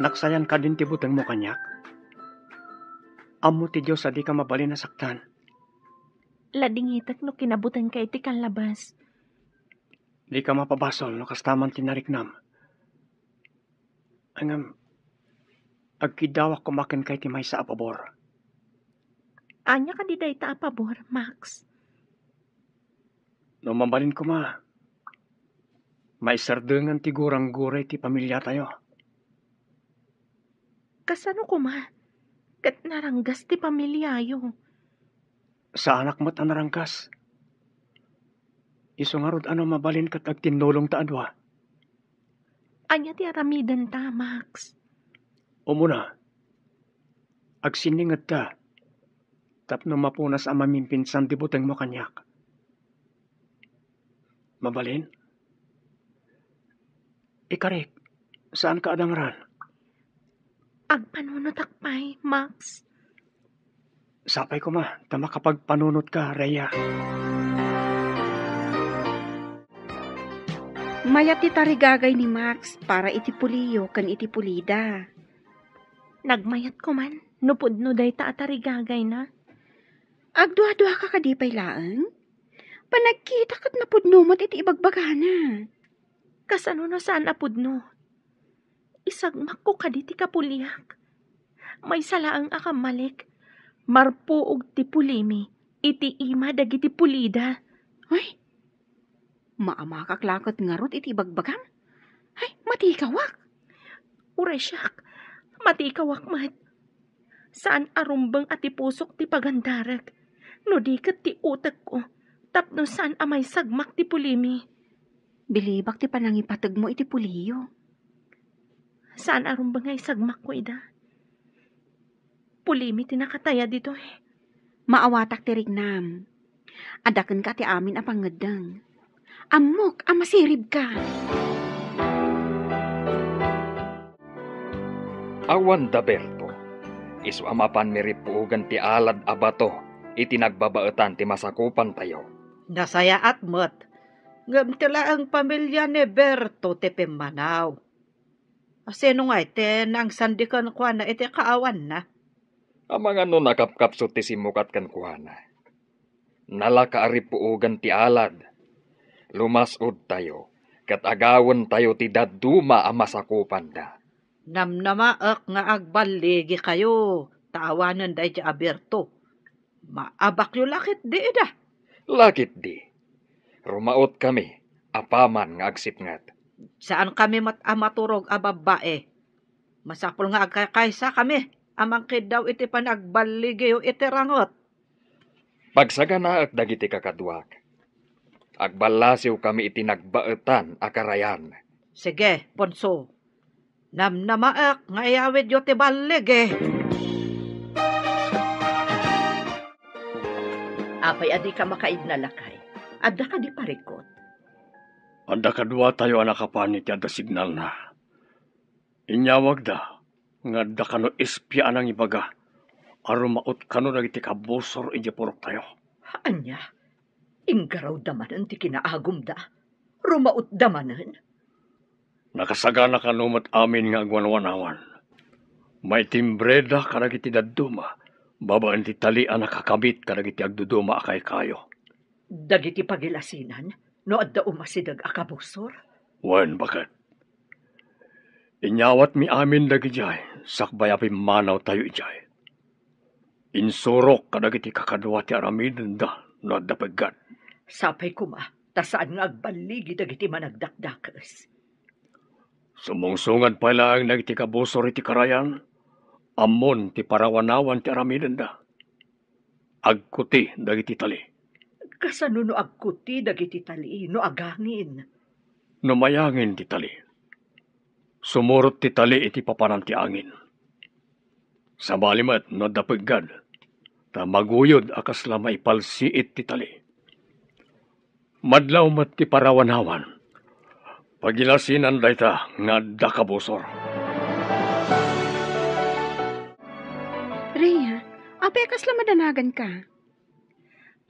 Naksayan kadin ti butengmo kaniak? Ammo ti Dios a dika mabalin a saktan. Ladingitek no kinabutengka iti kallabas. Dika mapabasol no kasta man ti nariknam. Ngem, agkiddawak koma kenka iti maysa a pabor. Ania kadi dayta a pabor, Max? No mabalin koma, maiserdengan ti gurangguray ti pamiliatayo. Kasano koma? Ket naranggas ti pamiliayo. Saanak met a naranggas. Isu ngarud a no mabalin ket agtinnulongta a dua. Ania ti aramidenta, Max? Umuna, agsinningedta tapno mapunas a mamimpinsan ti butengmo kaniak. Mabalin? Ikarik, saanka a dangran? Agpanunotak pay, Max. Sapay koma ta makapagpanunotka, Rhea. Mayat ti tarigagay ni Max para iti puliyo ken iti pulida. Nagmayat koman no pudno dayta a tarigagayna. Agduaduaka kadi pay laeng? Panagkita ket napudno met iti ibagbagana. Kasano no saan a pudno? Isagmakko kadi ti kapuliak. Maysa laeng a kammalik, marpuog ti pulimi iti ima dagiti pulida. Ay, maamakak la ket ngarud iti ibagbagam. Ay, matikawak. Uray siak, matikawak met. Saan a rumbeng a ti pusok ti pagandarek, no di ket ti utekko, tapno saan a maisagmak ti pulimi. Bilibak ti panangipategmo iti puliyo. Saan a rumbeng nga isagmakko ida. Pulimi ti nakataya ditoy. Maawatak ti riknam. Adda kenka ti amin a pangngeddeng. Ammok a masiribka. Awan da Berto. Isu a mapan mirippuogan ti alad a bato iti nagbabaetan ti masakupantayo. Nasayaat met. Ngem ti laeng pamilia ni Berto ti pimmanaw. Asino ngay ti nangsandi kenkuana iti kaawanna? Amangan no nakapkapsut ti simmukat kenkuana. Nalaka a rippuogan ti alad. Lumas-odtayo, ket agawentayo ti dadduma a masakupanda. Namnamaek nga agballigikayo, ta awanen daydi a Berto. Maabakyo la ketdi ida? La ketdi. Rumaotkami, apaman nga agsipnget. Saankami met a maturog a babbai. Masapul nga agkakaysakami a mangkiddaw iti panagballigiyo iti ranget. Pagsaganaek dagiti kakaduak. Agballasiwkami iti nagbaetan a karayan. Sige, Ponso. Namnamaek nga iyawidyo ti ballig, eh. Apay a dika makaidna, lakay? Adda kadi parikut? Adda kaduatayo a nakapan iti adda signalna. Inyawagda nga adda kano espia a nangibaga a rumaot kano dagiti kabusor idiay puroktayo. Ania? Inggarawda manen ti kinaagumda? Rumaotda manen? Nakasagana kano met amin nga agwanwanawan. Maitimbreda kadagiti dadduma babaen ti tali a nakakabit kadagiti agduduma a kaykayo. Dagiti pagilasinan no adda umasideg a kabusor? Wen, baket. Inyawatmi amin dagidiay sakbay a pimmanawtayo idiay. Insurok kadagiti kakadua ti aramidenda no adda peggad. Sapay koma ta saan nga agballigi dagiti managdakdakes. Sumungsungad pay laeng dagiti kabusor iti karayan, ammon ti parawanawan ti aramidenda. Agkuti dagiti tali. Kasano no agkuti dagiti tali no agangin? No mayangin ti tali, sumurot ti tali iti papanan ti angin. Sabali met no adda peggad, ta maguyod a kasla maipalsiit ti tali. Madlaw met ti parawanawan. Pagilasinan dayta nga adda kabusor. Rhea, apay a kasla madanaganka?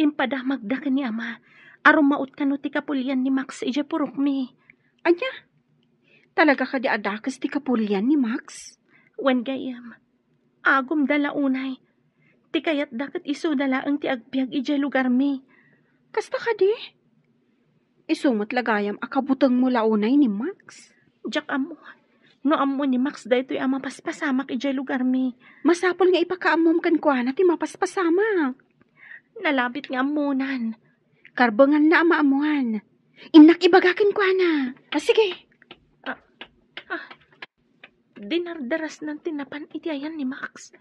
Impadamagda ken ni Ama a rumaot kano ti kapulian ni Max idiay purokmi. Ania? Talaga kadi a dakes ti kapulian ni Max? Wen, gayyem. Agumda la unay. Ti kayatda ket isuda laeng ti agbiag idiay lugarmi. Kasta kadi? Isu met la gayam a kabutengmo la unay ni Max? Diak ammo. No ammo ni Max daytoy a mapaspasamak idiay lugarmi. Masapul nga ipakaammom kenkuana ti mapaspasamak. Nalabit nga ammonan. Karbenganna a maammoan. Innak ibaga kenkuana. A, sige. Ah, ah. Dinardarasnan ti napan iti ayan ni Max.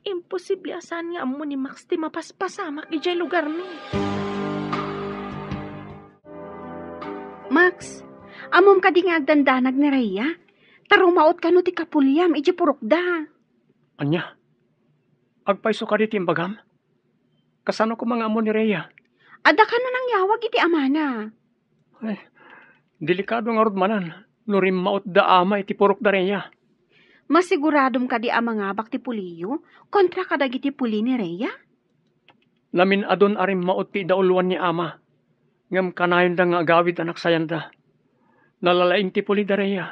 Imposible a saan nga ammo ni Max ti mapaspasamak idiay lugarmi. Max, ammom kadi nga agdandanag ni Rhea? Ta rumaot kano ti kapuliam idiay purokda. Ania? Agpayso kadi ti imbagam? Kasano koma nga ammo ni Rhea? Adda kano nangyawag iti amana. Ay, delikado ngarud manen no rimmaot da ama iti purok da Rhea. Masiguradom kadi a mangabak ti puliyo kontra kadagiti puli ni Rhea? Namin-adon a rimmaot ti idauloan ni ama, ngem kanayonda nga agawid a naksayanda. Nalalaing ti puli da Rhea.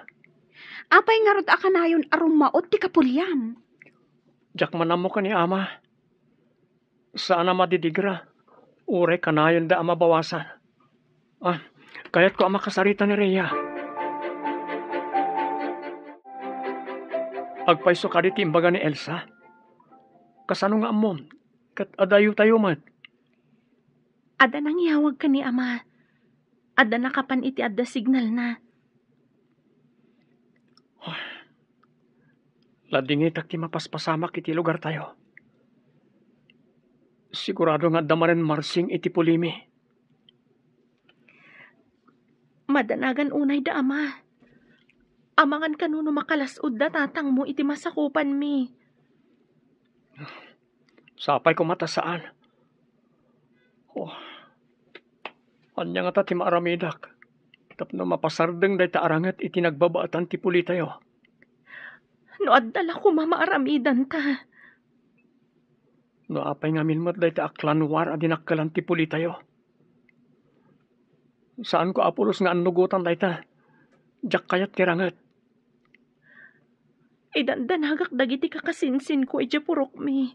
Apay ngarud a kanayon a rummaot ti kapuliam? Diak man ammo ken ni ama. Saan a madidigra, uray kanayonda a mabawasan. Ah, kayatko a makasarita ni Rhea. Agpayso kadi ti imbaga ni Elsa? Kasano nga ammom? Ket adayotayo met. Adda nangyawag ken ni ama. Adda nakapan iti adda signalna. Ladingitak ti mapaspasamak iti lugartayo. Sigurado nga adda manen marsing iti pulimi. Madanagan unay da, ama. Amangan kano no makalas-ud da tatangmo iti masakupanmi. Sapay koma ta saan. Oh. Ania ngata ti maaramidak tapno mapasardeng dayta a ranget iti nagbabaetan ti pulitayo? No adda la koma maaramidanta. No apay ngamin met dayta a clan war a dinakkelan ti pulitayo? Saanko, Apolos, nga annugotan dayta. Diak kayat ti ranget. Idandanagak dagiti kakasinsinko idiay purokmi.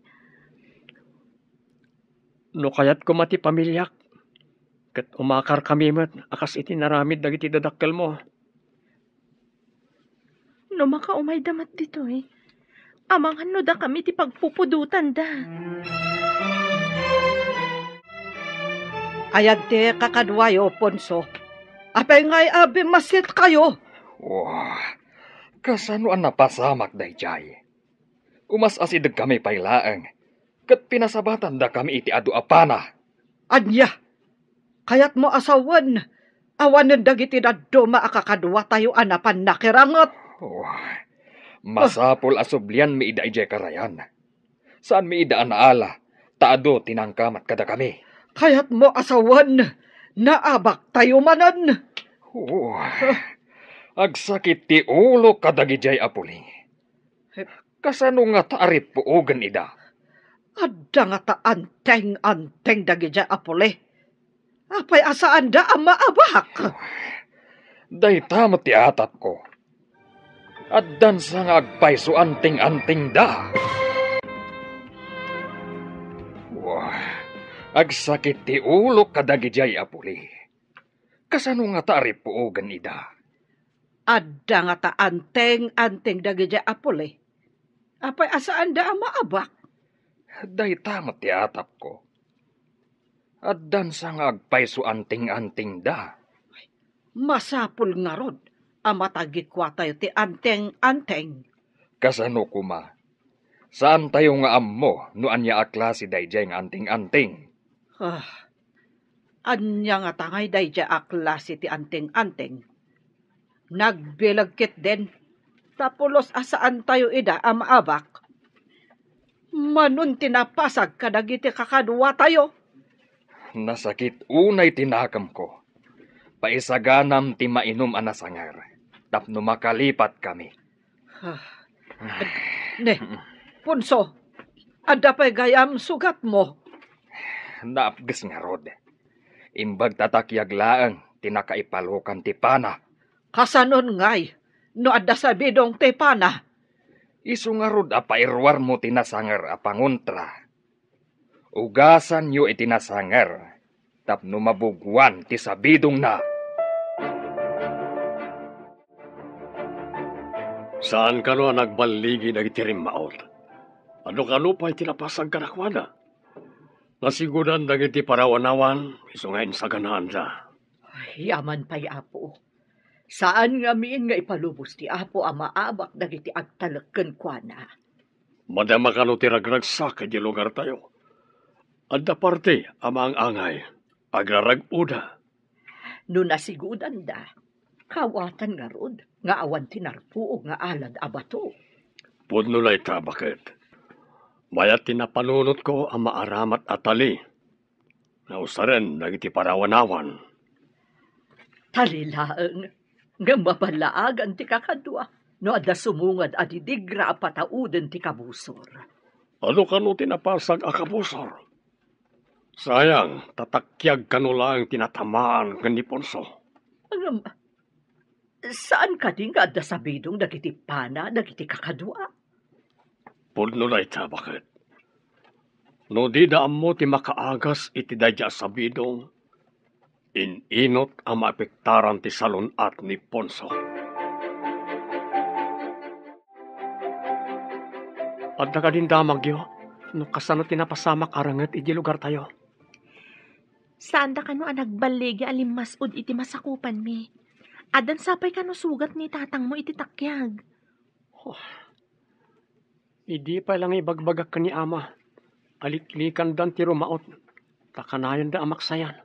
No kayat koma ti pamiliak, ket umakarkami met a kas iti naramid dagiti dadakkelmo. No makaumayda met ditoy, amangan no dakami ti pagpupudotanda. Ay, adda kakaduayo, Ponso. Apay ngay a bimmasitkayo? Wah, kasano a napasamak daydiay? Umas-asidegkami pay laeng, ket pinasabatandakami iti adu a pana. Ania? Kayatmo a sawen, awanen dagiti dadduma a kakadua tayo a napan nakiranget. Oh, masapul a sublianmi ida idiay karayan. Saanmi ida a naala, ta adu ti nangkamat kadakami. Kayatmo a sawen, naabak tayo manen. Oh, agsakit ti ulo kadagidiay a puli. Kasano ngata a rippuogen ida? Adda ngata anteng-anteng dagidiay a puli. Apay a saanda a maabak? Dayta met ti atapko. Addansa nga agpayso anteng-antengda. Wah, agsakit ti ulo kadagidiay a puli. Kasano ngata a rippuogen ida? Adda ngata anteng-anteng dagidiay a puli. Apay a saanda a maabak? Dayta met ti atapko. Addansa nga agpayso anteng-antengda. Masapul ngarud a matagikuatayo ti anteng-anteng. Kasano koma? Saantayo nga ammo no ania a klase daydiay nga anteng-anteng. Ah, ania ngata ngay daydiay a klase ti anteng-anteng? Nagbileg ketdin, ta pulos a saantayo ida a maabak. Manon ti napasag kadagiti kakaduatayo. Nasakit unay ti nakemko. Paisaganam ti mainum a nasanger tapno makalipatkami. Ah, ne, Ponso, adda pay gayam sugatmo? Naapges ngarud. Imbag ta takiag laeng ti nakaipalokan ti pana. Kasanon ngay no adda sabidong ti pana? Isu ngarud a pairuarmo ti nasanger a pangontra. Ugasanyo iti nasanger tapno mabuguan ti sabidongna. Saan kano a nagballigi dagiti rimmaot? Adu kano pay ti napasag kadakuada? Nasigudan dagiti parawanawan isu nga insaganaanda. Ay, aman pay, Apo. Saan ngamin nga ipalubos ti Apo a maabak dagiti agtalek kenkuana. Madama kano ti ragragsak idiay lugartayo. Adda parte a maang-angay, agrarag-oda. No nasigudanda, kawatan ngarud nga awan ti narpuog nga alad a bato. Pudno dayta, baket. Mayat ti napanunotko a maaramat a tali nga usaren dagiti parawanawan. Tali laeng, ngem maballaagan ti kakadua no adda sumungad a didigra a patauden ti kabusor. Adu kano ti napasag a kabusor? Sayang, ta takiag kano laeng ti natamaan ken ni Ponso. Ngem, saan kadi nga adda sabidong dagiti pana dagiti kakadua? Pudno dayta, baket. No dida ammo ti makaagas iti daydiay a sabidong, in-inot a maapektaran ti salun-at ni Ponso. Adda kadin damagyo no kasano ti napasamak a renget iti lugartayo? Saanda kano a nagballigi a limmas-ud iti masakupanmi. Addan sapay kano sugat ni tatangmo iti takiag. Oh, idi pay la nga ibagbagak ken ni ama a liklikandan ti rumaot, ta kanayonda a maksayan.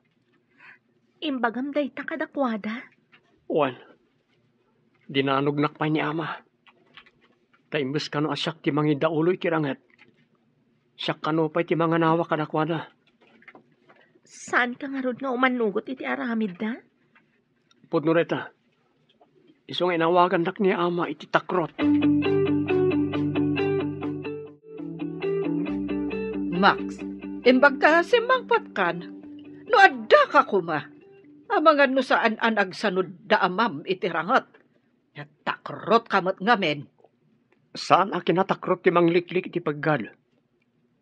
Imbagam dayta kadakuada? Wen, dinanognak pay ni ama. Ta imbes kano a siak ti mangidaulo iti ranget, siak kano pay ti manganawa kadakuada. Saanka ngarud nga umanugot iti aramidda? Pudno dayta, isu nga inawagannak ni ama iti takrot. Max, imbag ta simmangpetkan, no adda ka koma, amangan no saan a nagsanud da amam iti ranget. Takrot ka met ngamin. Saan a kinatakrot ti mangliklik iti peggad,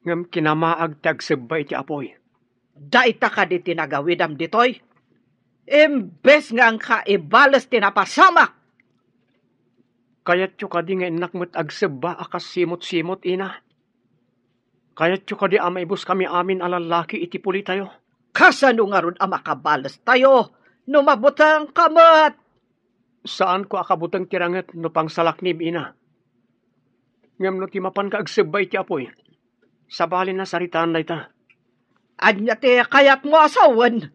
ngem kinamaag ti agsebba iti apuy. Dayta kadi ti nagawidam ditoy? Imbes nga angka ibales ti napasamak! Kayatyo kadi nga innak met agsebba a kas simot-simot, ina? Kayatyo kadi a maibuskami amin a lallaki iti pulitayo? Kasano ngarud a makabalestayo no mabutengka met? Saanko a kabuteng ti ranget no pangsalaknim, ina. Ngem no ti mapanka agsebba iti apuy, sabali a saritaan dayta. Ania ti kayatmo a sawen?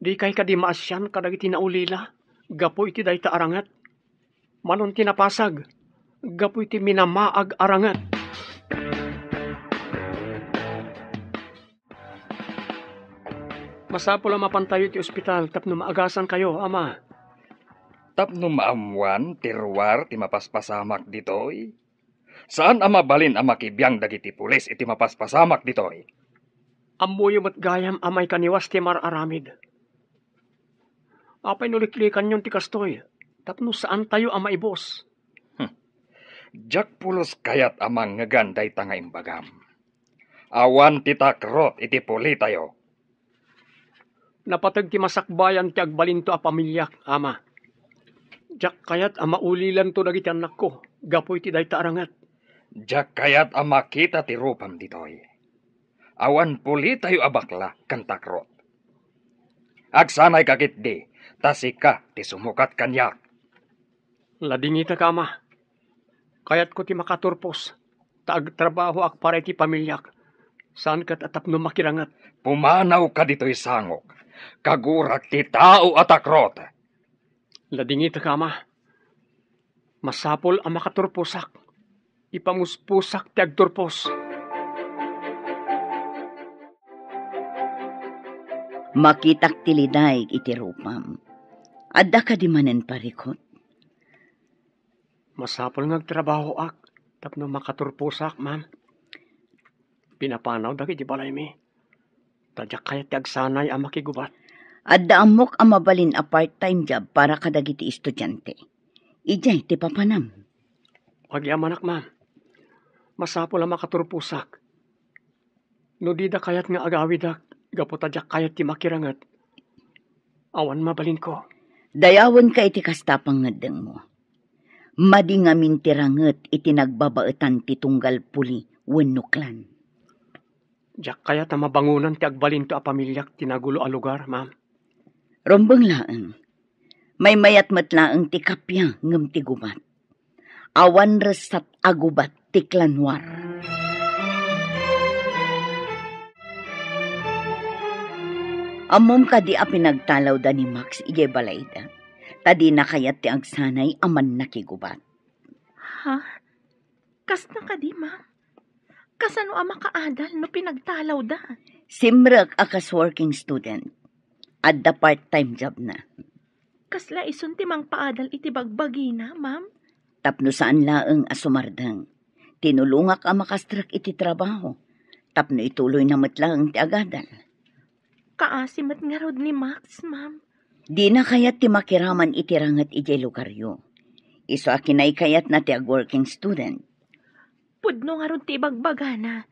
Dikay kadi maasian kadagiti naulila gapu iti dayta a ranget? Manon ti napasag gapu iti minamaag a ranget. Masapul a mapantayo iti ospital tapno maagasankayo, Ama. Tapno maammuan ti ruar ti mapaspasamak ditoy? Saan a mabalin a makibiang dagiti pulis iti mapaspasamak ditoy. Ammoyo met gayam a maikaniwas ti mar-aramid. Apay no liklikanyon ti kastoy, tapno saantayo a maibus? Hmm. Diak pulos kayat a mangngegan dayta nga imbagam. Awan ti takrot iti pulitayo. Napateg ti masakbayan ti agbalinto a pamiliak, Ama. Diak kayat a maulilanto dagiti annakko gapu iti dayta a ranget. Diak kayat a makita ti rupam ditoy. Awan pulitayo a bakla ken takrot. Agsanayka ketdi, ta sika ti sumukat kaniak. Ladingitak, Ama. Kayatko ti makaturpos, ta agtrabahoak para iti pamiliak. Saan ket a tapno makiranget. Pumanawka ditoy sangok. Kagurak ti tao a takrot. Ladingitak, Ama. Masapul a makaturposak. Ipamuspusak ti agturpos. Makitak ti lidaig iti rupam. Adda kadi manen parikut? Masapul nga agtrabahoak tapno makaturposak, ma'am. Pinapanaw dagiti balaymi. Ta diak kayat ti agsanay a makigubat. Adda ammok a mabalin a part-time job para kadagiti estudiante. Idiay ti papanam. Agyamanak, ma'am. Masapul a makaturposak. No dida kayat nga agawidak, gapu ta diak kayat ti makiranget, awan mabalinko. Dayawenka iti kasta a pangngeddengmo. Madi ngamin ti ranget iti nagbabaetan ti tunggal puli wenno klan. Diak kayat a mabangonan ti agbalinto a pamiliak ti nagulo a lugar, ma'am. Rumbeng laeng. Maymayat met laeng ti kappia ngem ti gubat. Awan ressat a gubat ti klan War. Ammom kadi a pinagtalawda ni Max idiay balayda, ta dina kayat ti agsanay a mannakigubat. Ha? Kasta kadi, ma'am? Kasano a makaadal no pinagtalawda? Simrek a kas working student. Adda part-time job na. Kasla isun ti mangpaadal iti bagbagina, ma'am? Tapno saan laeng a sumardeng. Tinulongak a makastrek iti trabaho. Tapno ituloyna met laeng ti agadal. Kaasi met ngarud ni Max, ma'am. Dina kayat ti makiraman iti ranget idiay lugaryo. Isu a kinaykayatna ti ag-working student. Pudno ngarud ti ibagbagana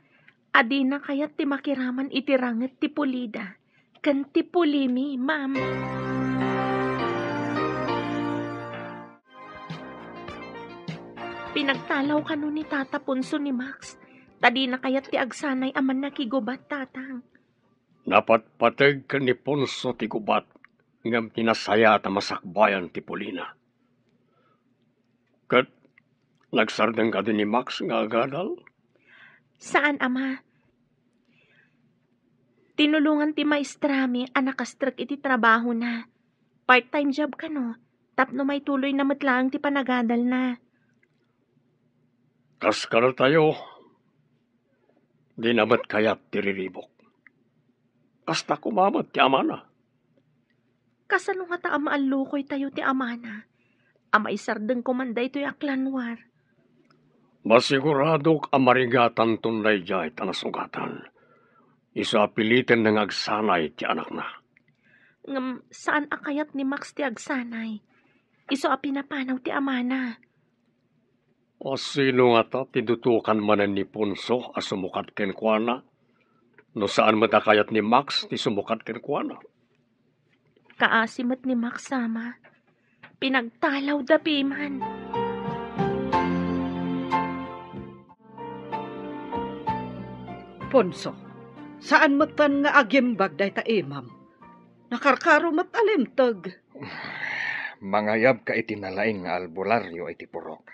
a dina kayat ti makiraman iti ranget ti pulida ken ti pulimi, ma'am. Pinagtalaw kano ni Tata Ponso ni Max, ta dina kayat ti agsanay a mannakigubat, Tatang. Napatpateg ken ni Ponso ti gubat, ngem ti nasayaat a masakbayan ti pulina. Ket nagsardeng kadi ni Max nga agadal? Saan, Ama. Tinulongan ti maestrami a nakastrek iti trabahona. Part-time job kano, tapno maituloyna met laeng ti panagadalna. Kas kadatayo, dina met kayat ti riribuk. Kasta koma met ti amana. Kasano ngata a maallukoytayo ti amana a maisardeng koman daytoy a klan War? Masiguradok a marigatanton daydiay ta nasugatan. Isu a pilitenna nga agsanay ti anakna. Ngem saan a kayat ni Max ti agsanay. Isu a pinapanaw ti amana. O sino ngata ti dutokan manen ni Ponso a sumukat kenkuana? No saan met a kayat ni Max ti sumukat kenkuana? Kaasi met ni Max, Ama. Pinagtalawda piman. Ponso, saan metten nga agimbag dayta imam. Nakarkaro met a linteg. Mangayabka iti nalaing nga albularyo iti purok.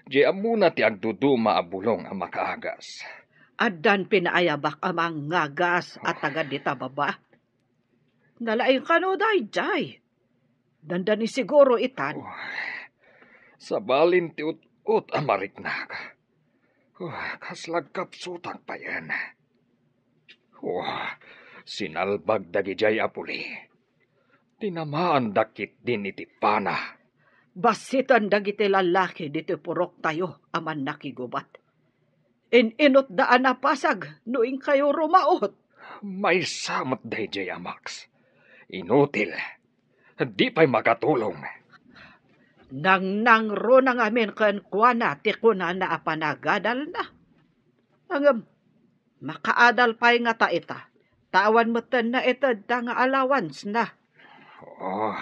Diay ammona ti agduduma a bulong a makaagas. Addan pinaayabak a mangagas a taga dita baba. Nalaing kano daydiay. Dandani siguro itan. Uy, sabalin ti ut-ut a mariknak. Uy, kasla agkapsutak payen. Uy, sinalbag dagidiay a puli. Tinamaandak ketdin iti pana. Bassitan dagiti lallaki ditoy puroktayo a mannakigubat. In-inutda a napasag no inkayo rumaot. Maysa met daydiay a Max. Inutil. Di pay makatulong. Nangnangruna ngamin kenkuana ti kunana a panagadalna. Ngem, makaadal pay ngata ita, ta awan metten naitedda nga allowance na. Oh,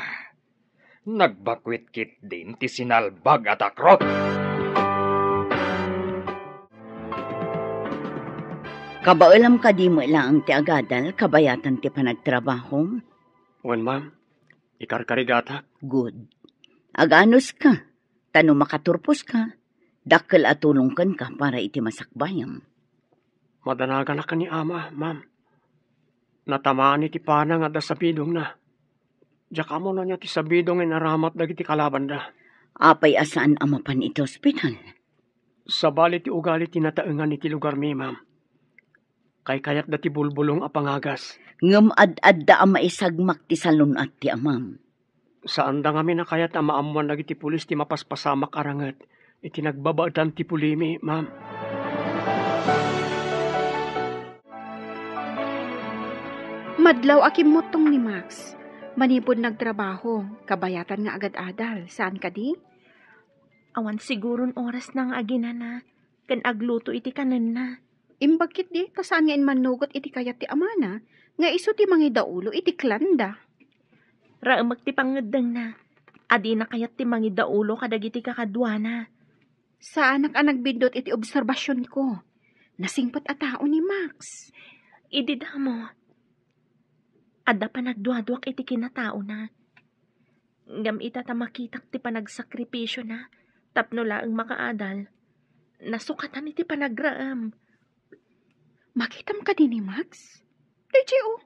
nagbakuit ketdin ti sinalbag a takrot. Kabaelam kadi met laeng ti agadal kabayatan ti panagtrabahom? Wen, ma'am. Ikarkarigatak. Good. Aganuska, ta no makaturposka, dakkel a tulong kenka para iti masakbayam. Madanaganak ni ama, ma'am. Natamaan iti pana nga adda sabidongna. Diak ammo no ania ti sabidong nga inaramat dagiti kalabanda. Apay a saan a mapan iti ospital? Sabali ti ugali ti nataengan iti lugarmi, ma'am. Kaykayatda ti bulbulong a pangagas. Ngem ad-adda a maisagmak ti salun-at ti amam. Saanda ngamin a kayat a maammoan dagiti pulis ti mapaspasamak a ranget iti nagbabaetan ti pulimi, ma'am. Madlaw a kimmuttong ni Max. Manipud nagtrabaho, kabayatan nga agad-adal, saan kadi? Awan siguron orasna nga aginana ken agluto iti kanenna. Imbag ketdi ta saan nga immannugot iti kayat ti amana nga isu ti mangidaulo iti klanda. Raemek ti pangngeddengna a dina kayat ti mangidaulo kadagiti kakaduana. Saanak a nagbiddut iti obserbasionko. Nasingpet a tao ni Max. Idi damo, adda panagduaduak iti kinataona. Ngem ita ta makitak ti panagsakripisio na tapno laeng makaadal, nasukatan iti panagraem. Makitam kadi ni Max? Daydiay, o.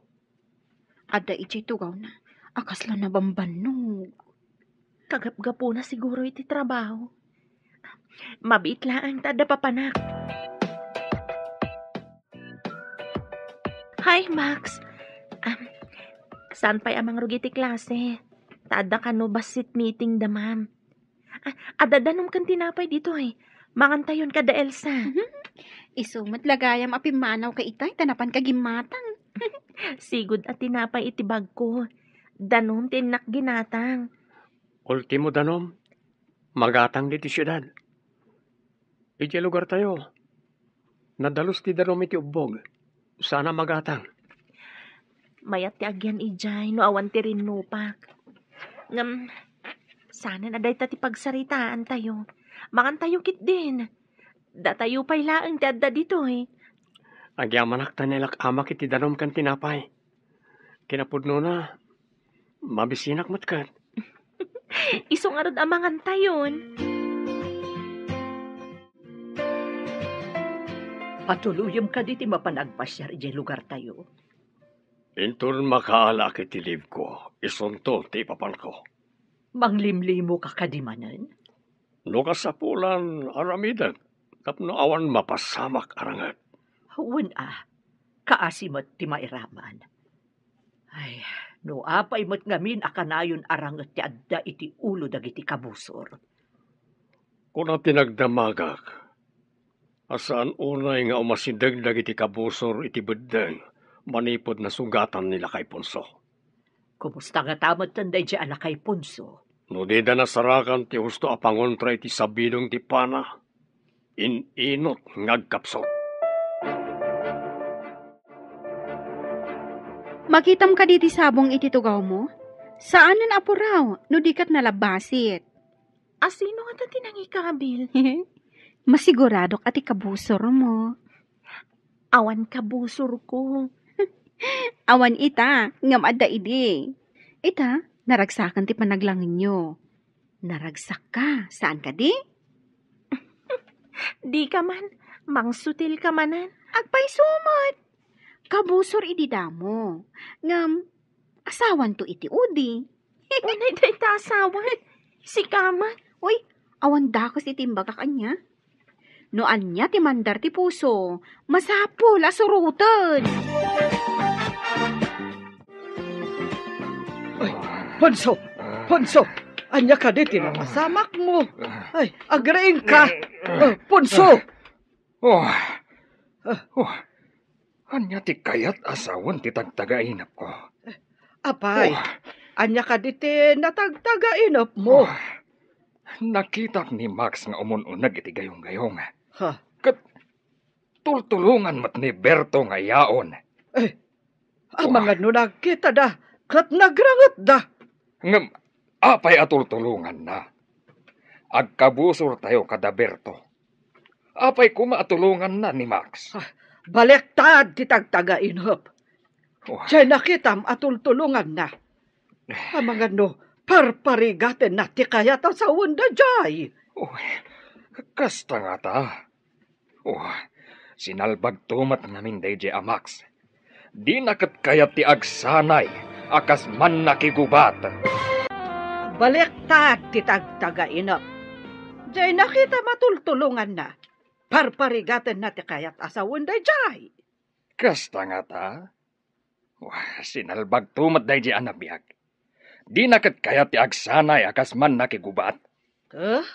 Adda idiay tugawna a kasla nabambannog. Kagapgapuna siguro iti trabaho. Mabiit laeng ta adda papanak. Hi, Max. Am, saan pay a mangrugi ti klase? Ta adda kano bassit meeting da, ma'am. Ah, adda danom ken tinapay ditoy. Mangantayon kada Elsa. Mhm. Isu met la gayam a pimmanaw ka itay, ta napan ka gimmatang. Sigud a tinapay iti bagko. Danom ti innak ginatang. Ultimo danom, magatang ditoy siudad. Idiay lugartayo, nadalus ti danom iti ubbog. Saan a magatang. Mayat ti agyan idiay no awan ti rinnupak. Ngem, saanen a dayta ti pagsaritaantayo. Mangantayo ketdin. Datayo pay laeng ti adda ditoy. Agyamanak ta nailak-amak iti danom ken tinapay. Kinapudnona, mabisinak met ket. Isu ngarud a mangantayon. Patuluyem kadi ti mapan agpasiar idiay lugartayo? Inton makaalaak iti leave-ko, isunto ti ipapanko. Manglimlimo ka kadi manen? No kasapulan, aramidek tapno awan mapasamak a ranget. Wen a, kaasi met ti mairaman. Ay, no apay met ngamin a kanayon a ranget ti adda iti ulo dagiti kabusor. Kuna ti nagdamagak a saan unay nga umasideg dagiti kabusor iti beddeng manipud nasugatan ni Lakay Ponso. Kumusta ngata metten daydiay a Lakay Ponso? No dida nasarakan ti husto a pangontra iti sabidong ti pana, in-inut nga agkapsut. Makitam kadi ti sabong iti tugawmo? Saanen a puraw no di ket nalabbasit. Asino ngata ti nangikabil? Masiguradok a ti kabusormo. Awan kabusorko. Awan ita, ngem adda idi. Ita, naragsaken ti panaglangenyo. Naragsakka, saan kadi? Dika man, mangsutilka manen. Agpayso met. Kabusor idi damo. Ngem, Asawanto iti udi. Unay dayta asawan. Sika met. Uy, awan dakes iti imbagak ania. No ania ti mandar ti puso, masapul a suroten. Ay, Ponso! Ponso! Ania kadi ti napasamak mo? Ay, agriingka! Ah, Ponso! Oh. Ah. Oh. Ania ti kayat a sawen ti tagtagainepko? Apay, Oh. ania kadi ti natagtagainep mo? Oh. Nakitak ni Max nga umun-uneg iti gayong-gayong. Ha? Ket tultulongan met ni Berto nga yaon. Eh, amangan no nagkitada ket nagrangetda. Ngem apay a tultulonganna? Agkabusortayo kada Berto. Apay koma a tulonganna ni Max? Ah, baliktad ti tagtagainep. Oh. Diay nakitam a tultulonganna. Amangan no parparigatenna ti kayat a sawen daydiay. Oh, kasta ngata. Oh, sinalbagto met ngamin daydiay a Max. Dina ket kayat ti agsanay a kas mannakigubat. Baliktad ti tagtagainep. Diay nakitam a tultulonganna. Parparigatenna ti kayat a sawen daydiay. Kasta ngata? Wah, sinalbagto met daydiay a nabiag. Dina ket kayat ti agsanay a kas mannakigubat. Eh?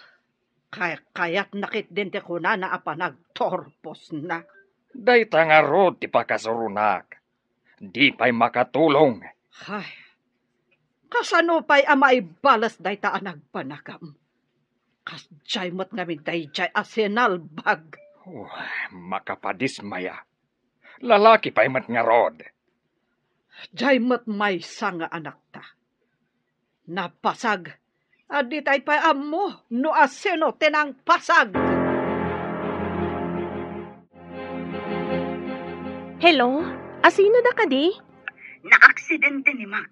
Kay-, kayatna ketdin ti kunana a panagturposna. Dayta ngarud ti pakasuronak. Di pay makatulong. Ay, kasano pay a maibalas dayta a nagpanagam? Kasdiay met ngamin daydiay a sinalbag. Oh, makapadismaya. Lalaki pay met ngarud. Diay met maysa nga anakta. Napasag. A ditay pay ammo no asino ti nangpasag. Hello? Asino da kadi? Naaksidente ni Max.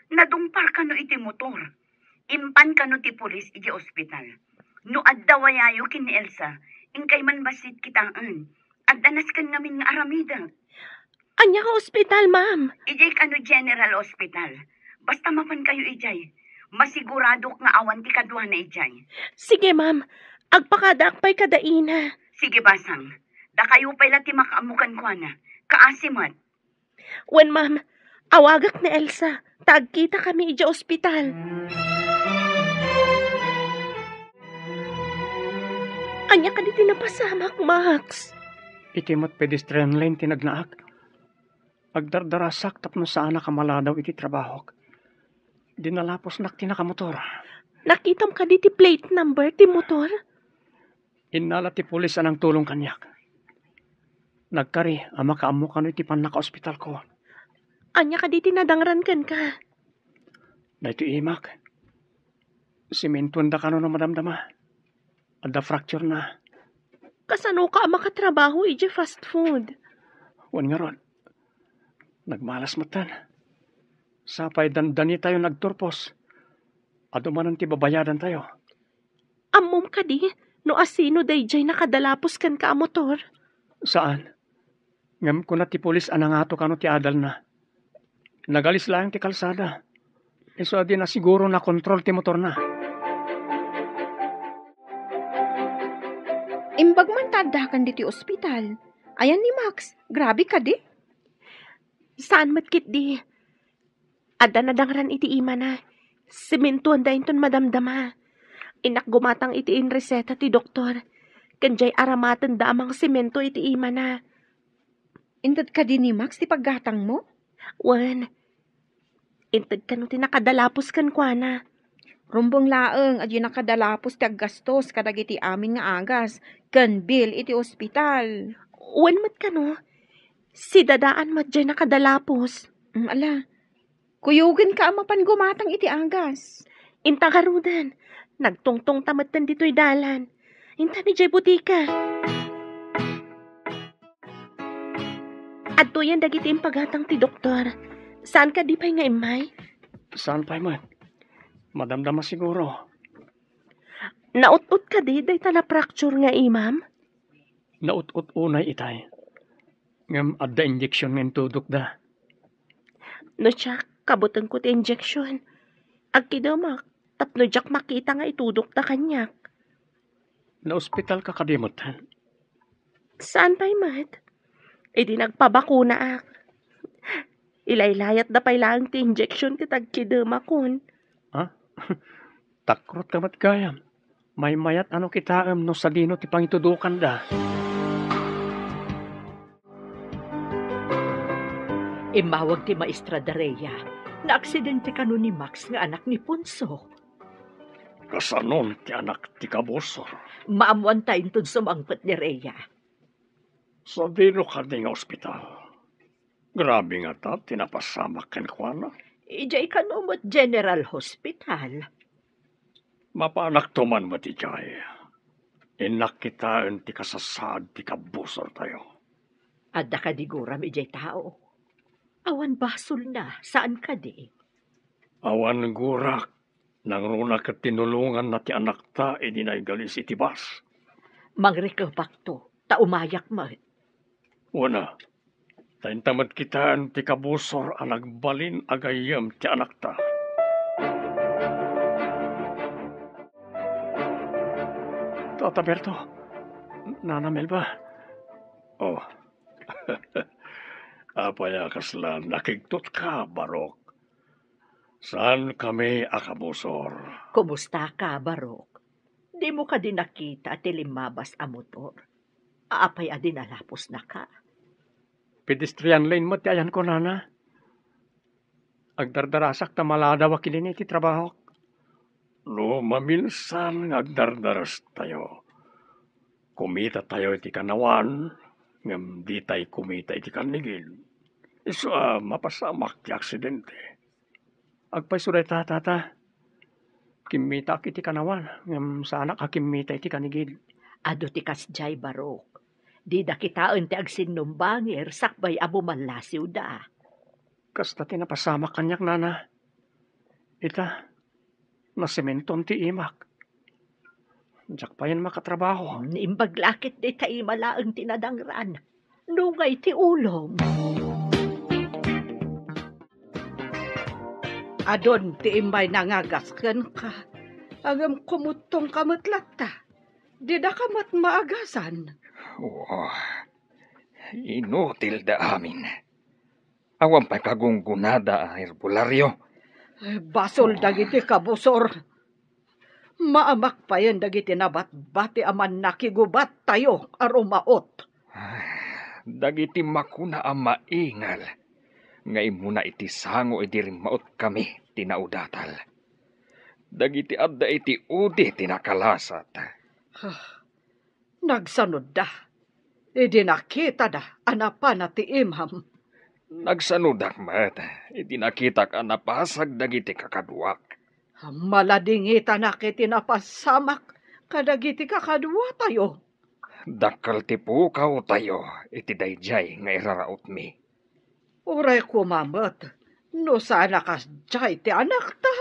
Nadungpar kano iti motor. Impan kano ti pulis iti ospital. No adda wayayo ken ni Elsa, inkay man bassit kitaen. Adda nasken ngamin nga aramidek. Ania nga ospital, ma'am? Idiay kano General Hospital. Basta mapan kayo idiay. Masiguradok nga awan ti kaduana idiay. Sige, ma'am. Agpakadaak pay kada ina. Sige, basang. Dakayo pay la ti makaammo kenkuana. Kaasi met. Wen, ma'am. Awagak ni Elsa. Ta agkitakami idiay ospital. Ania kadi ti napasamak, Max? Iti met pedestrian lane ti nagnaak. Agdardarasak tapno saanak a maladaw iti trabahok. Dinalapusnak ti nakamotor. Nakitam kadi ti plate number ti motor? Innala ti pulis a nangtulong kaniak. Nagkari a makaammo kano iti pannakaospitalko. Ania kadi ti nadangran kenka? Daytoy imak. Simentoenda kano no madamdama. Adda fracture na. Kasanoka a makatrabaho idiay fast food? Wen ngarud. Nagmalas metten. Sapay dandanitayo nagturpos. Adu manen ti babayadantayo. Ammom kadi no asino daydiay nakadalapos kenka a motor? Saan. Ngem kuna ti pulis a nangato kano ti adalna. Nagalis laeng ti kalsada. Isu a di na siguro nakontrol ti motorna. Imbag man ta addakan ditoy ospital. Ayan ni Max, grabe kadi. Saan met ketdi? Adda nadangran iti imana. Simentoenda inton madamdama. Innak gumatang iti inreseta ti doktor. Ken diay aramatenda a mangsemento iti imana. Inted kadi ni Max ti paggatangmo? Wen. Inted kano ti nakadalapos kenkuana. Rumbeng laeng a diay nakadalapos ti aggastos kadagiti amin nga agas ken bill iti ospital. Wen met kano, sidadaan met diay nakadalapos. Mm, ala, kuyogenka a mapan gumatang iti agas. Inta garuden, nagtungtongta metten ditoy dalan. Inta idiay butika. Adtoyen dagiti impagatang ti doktor. Saan kadi pay nga immay? Saan pay met? Madamdama siguro. Naut-ot kadi dayta na-fracture nga imam? Naut-ot unay itay. Ngem adda injection nga intudokda. No siak, Kabutenko ti injection. Agkidemak tapno diak makita nga itudokda kaniak. Naospitalka kadi metten? Saan pay met? Idi nagpabakunaak, ilaylayatda pay laeng ti injection ket agkidemakon. Ha? Takrotka met gayam. Maymayat a no kitaem no sadino ti pangitudokanda. Immawag ti maestra da Rhea. Naaksidente kano ni Max nga anak ni Ponso. Kasanon ti anak ti kabusor? Maammoanta inton sumangpet ni Rhea. Sadino kadi nga ospital? Grabe ngata ti napasamak kenkuana. Idiay kano met General Hospital. Mapanakto man met idiay. Innak kitaen ti kasasaad ti kabusortayo. Adda kadi guram idiay tao? Awan basolna, saan kadi? Awan gurak, nangruna ket tinulonganna ti anakta idi naigalis iti bus. Mangrikepakto, ta umayak met. Wen a, ta inta met kitaen ti kabusor a nagbalin a gayyem ti anakta. Tata Berto, Nana Melba. Oh. Apay a kasla nakigtotka, Barok? Saankami a kabusor. Kumustaka, Barok? Dimo kadi nakita ti limmabas a motor? Apay a dinalapusnaka? Pedestrian lane met ti ayanko, Nana. Agdardarasak ta maladaw a kilini ti trabahok. No maminsan nga agdardarastayo, kumitatayo iti kanawan, ngem ditay kumita iti kannigil. Isu a mapasamak ti aksidente. Agpayso dayta, Tata. Kimmitaak iti kanawan, ngem saanak a kimmita iti kannigil. Adu ti kasdiay, Barok. Dida kitaen ti agsinnumbangir sakbay a bumallasiwda. Kasta ti napasamak kaniak, Nana. Ita, nasementon ti imak. Diak payen makatrabaho. Naimbag la ket dayta ima laeng ti nadangran. Nungay ti ulom. Adun ti immay nangagas kenka, ngem kumuttongka met latta. Didaka met maagasan. Oh, inutilda amin. Awan pay kagunggonada a herbolario. Ay, basol dagiti kabusor. Maamak payen dagiti nabatbati a mannakigubattayo a rumaot. Dagiti makuna a maingal nga immuna iti sango idi rimmaotkami ti naudatal. Dagiti adda iti udi ti nakalasat. Ah, nagsanodda idi nakitada a napana ti imam. Nagsanodak met idi nakitak a napasag dagiti kakaduak. Maladingitanak iti napasamak kadagiti kakaduatayo. Dakkel ti pukawtayo iti daydiay nga irarautmi. Uray koma met no saan a kasdiay ti anakta.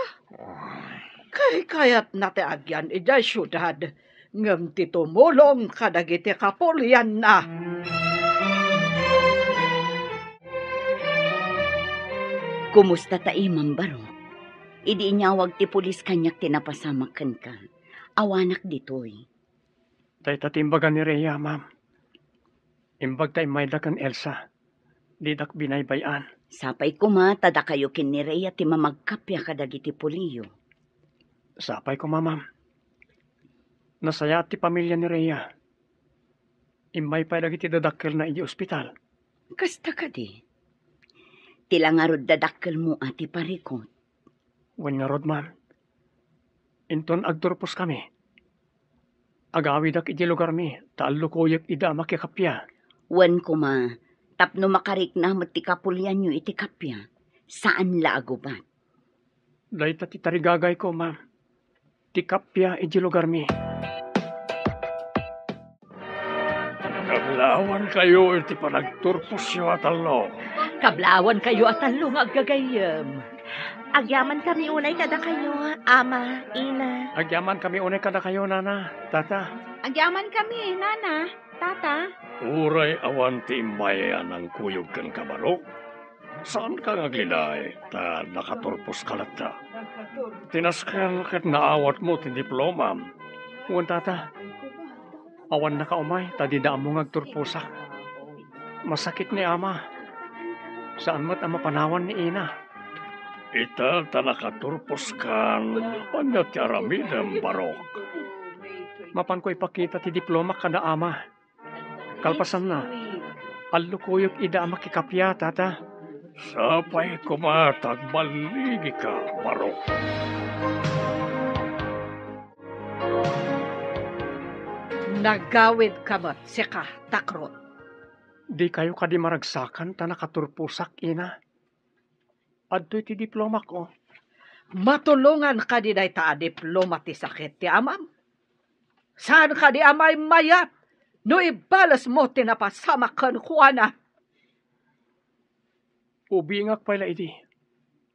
Kaykayatna ti agyan idiay siudad, ngem ti tumulong kadagiti kapulianna. Kumusta ta imam, Barok? Idi inyawag ti pulis kaniak ti napasamak kenka, awanak ditoy. Dayta ti imbaga ni Rhea, ma'am. Imbag ta immayda ken Elsa. Didak binaybay-an. Sapay koma ta dakayo ken ni Rhea ti mamagkappia kadagiti puliyo. Sapay koma, ma'am. Nasayaat ti pamilia ni Rhea. Immay pay dagiti dadakkelna idiay ospital. Kasta kadi? Ti la ngarud dadakkelmo a ti parikut. Wen ngarud, ma'am. Inton agturposkami, agawidak idiay lugarmi ta allukoyek ida a makikappia. Wen koma, tapno makarikna met ti kapulianyo iti kappia, saan la a gubat. Dayta ti tarigagayko, ma'am. Ti kappia idiay lugarmi. Kablaawankayo iti panagturposyo a tallo. Kablaawankayo a tallo nga aggagayyem. Agyamankami unay kadakayo, Ama, Ina. Agyamankami unay kadakayo, Nana, Tata. Agyamankami, Nana, Tata. Uray awan ti immay a nangkuyog kenka, Barok, Saanka nga agliday, ta nakaturposka latta. Tinasken ket naawatmo ti diplomam. Wen, tata, awannaka umay ta dida ammo nga agturposak. Masakit ni ama. Saan met a mapanawan ni ina. Ita ta nakaturposkan, ania ti aramidem, Barok? Mapanko ipakita ti diplomak kada ama. Kalpasanna, allukuyok ida a makikappia, tata. Sapay koma ta agballigika, Barok. Nagawidka met, sika, Takrot. Dikayo kadi maragsakan ta nakaturposak, ina? Adtoy ti diplomak, o. Matulongan kadi dayta a diploma ti sakit ti amam? Saan kadi a maymayat no ibalesmo ti napasamak kenkuana? Ubingak pay la idi,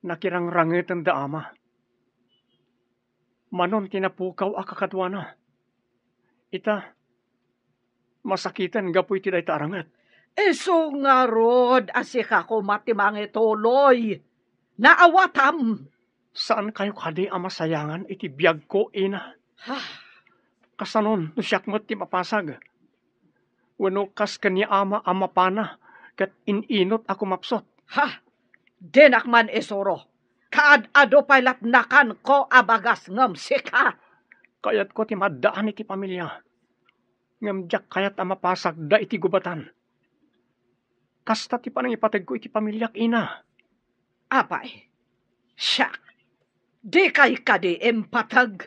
nakirangrangetenda ama. Manon ti napukaw a kakaduana. Ita, masakiten gapu iti dayta a ranget. Isu ngarud a sika koma ti mangituloy. Naawatam. Saankayo kadi a masayangan iti biagko, ina? Ha? Kasanon no siak met ti mapasag? Wenno kas ken ni ama a mapana ket in-inot a kumapsut? Ha? Dinak man isuro. Kaad-adu pay latnakanko a bagas ngem sika. Kayatko ti maaddaan iti pamilia. Ngem diak kayat a mapasagda iti gubatan. Kasta ti panangipategko iti pamiliak, ina. Apay, siak, dikay kadi impateg?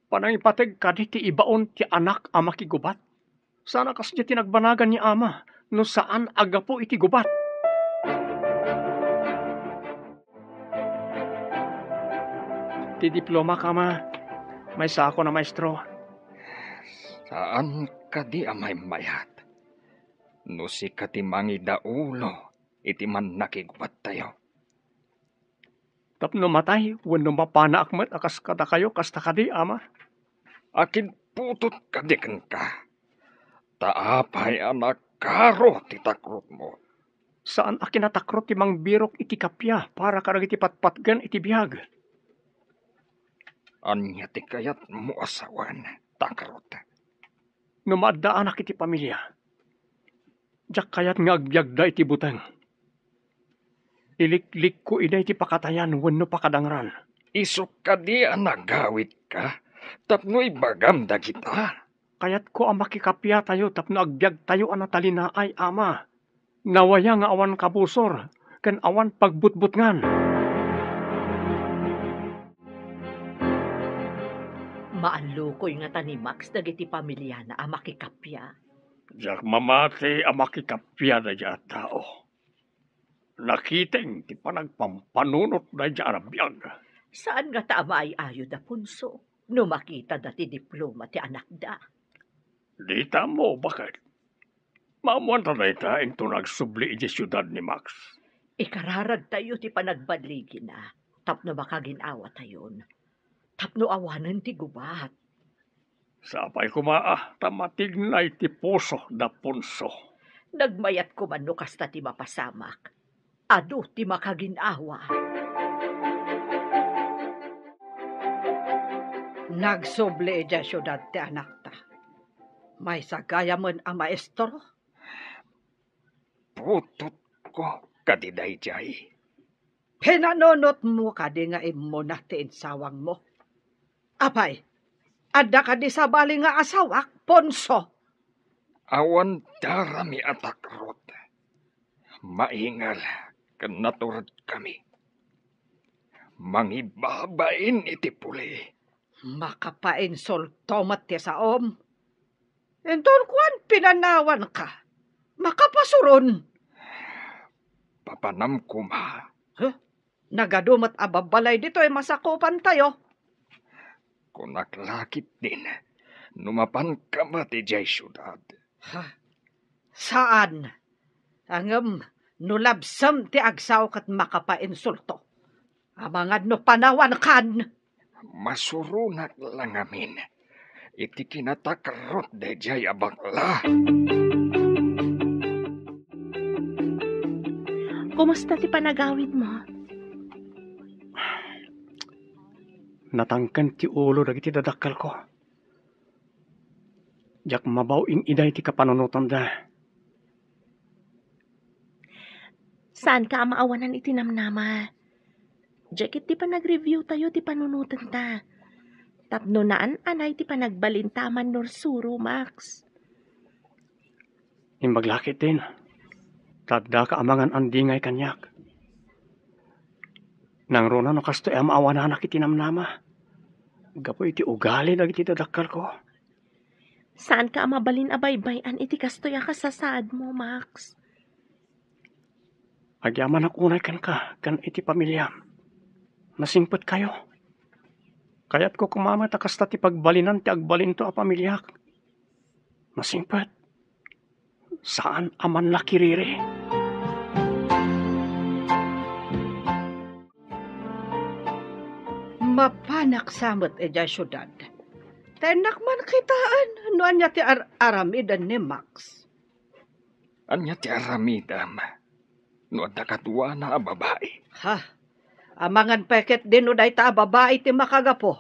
Panangipateg kadi ti ibaon ti anak a makigubat? Saan a kasdiay ti nagbanagan ni ama no saan a gapu iti gubat. Ti diplomak, ama, maysaakon a maestro. Saan kadi a maymayat no sika ti mangidaulo iti mannakigubattayo? Tapno matay wenno mapanaak met a kas kadakayo, kasta kadi, ama? Akidputot kadi kenka. Ta apay a nakaro ti takrotmo? Saan a kinatakrot ti mangbirok iti kappia para kadagiti patpatgen iti biag. Ania ti kayatmo a sawen, takrot? No maaddaanak iti pamilia, diak kayat nga agbiagda iti buteng. Iliklikko ida iti pakatayan wenno pakadangran. Isu kadi a nagawidka tapno ibagam dagita? Kayatko a makikappiatayo tapno agbiagtayo a natalinaay, ama. Nawaya nga awan kabusor ken awan pagbutbutngan. Maallukoy ngata ni Max dagiti pamiliana a makikappia. Diak mamati a makikappia daydiay a tao. Nakiteng ti panagpampanunot daydiay a biag. Saan ngata a maay-ayo da, Ponso, no makitada ti diploma ti anakda? Dita ammo, baket. Maammoanta dayta inton agsubli idiay siudad ni Max. Ikararagtayo ti panagballigina tapno makagin-awatayon, tapno awanen ti gubat. Sapay koma a ta matignay ti puso da Ponso. Nagmayat koma no kasta ti mapasamak. Adu ti makagin-awa. Nagsubli idiay siudad ti anakta. Maysa gayamen a maestro. Putotko kadi daydiay. Pinanunotmo kadi nga immuna ti insawangmo? Apay, adda kadi sabali nga asawak, Ponso? Awan darami a takrot. Maingal ken naturedkami. Mangibabain iti puli. Makapainsulto met ti saom. Inton kuan, pinanawanka, makapasuron. Papanam koma. Huh? Nagadu met a babbalay ditoy masakupantayo. Kunak la ketdin, no mapanka met idiay siudad. Ha? Saan. Ngem no labsem ti agsao ket makapainsulto. Amangan no panawankan. Masuronak la ngamin iti kinatakrot daydiay a bakla. Kumusta ti panagawidmo? Natangken ti ulo dagiti dadakkelko. Diak mabaw in-ida iti kapanunotanda. Saanka a maawanan iti namnama. Diay ket ti panagreviewtayo ti panunotenta. Tapno naan-anay ti panagbalinta a mannursuro, Max. Imbag la ketdin, ta addaka amangan andingay kaniak. Nangruna no kastoy a maawananak iti namnama gapu iti ugali dagiti dadakkelko. Saanka a mabalin a baybay-an iti kastoy a kasasaadmo, Max. Agyamanak unay kenka ken iti pamiliam. Nasingpetkayo. Kayatko koma met a kasta ti pagbalinan ti agbalinto a pamiliak. Nasingpet. Saan a mannakiriri. Mapanak sa met idiay siudad. Ta innak man kitaen no ania ti ar-aramiden ni Max. Ania ti aramidem no adda kaduana a babai? Ha? Amangan pay ketdin no dayta a babai ti makagapu.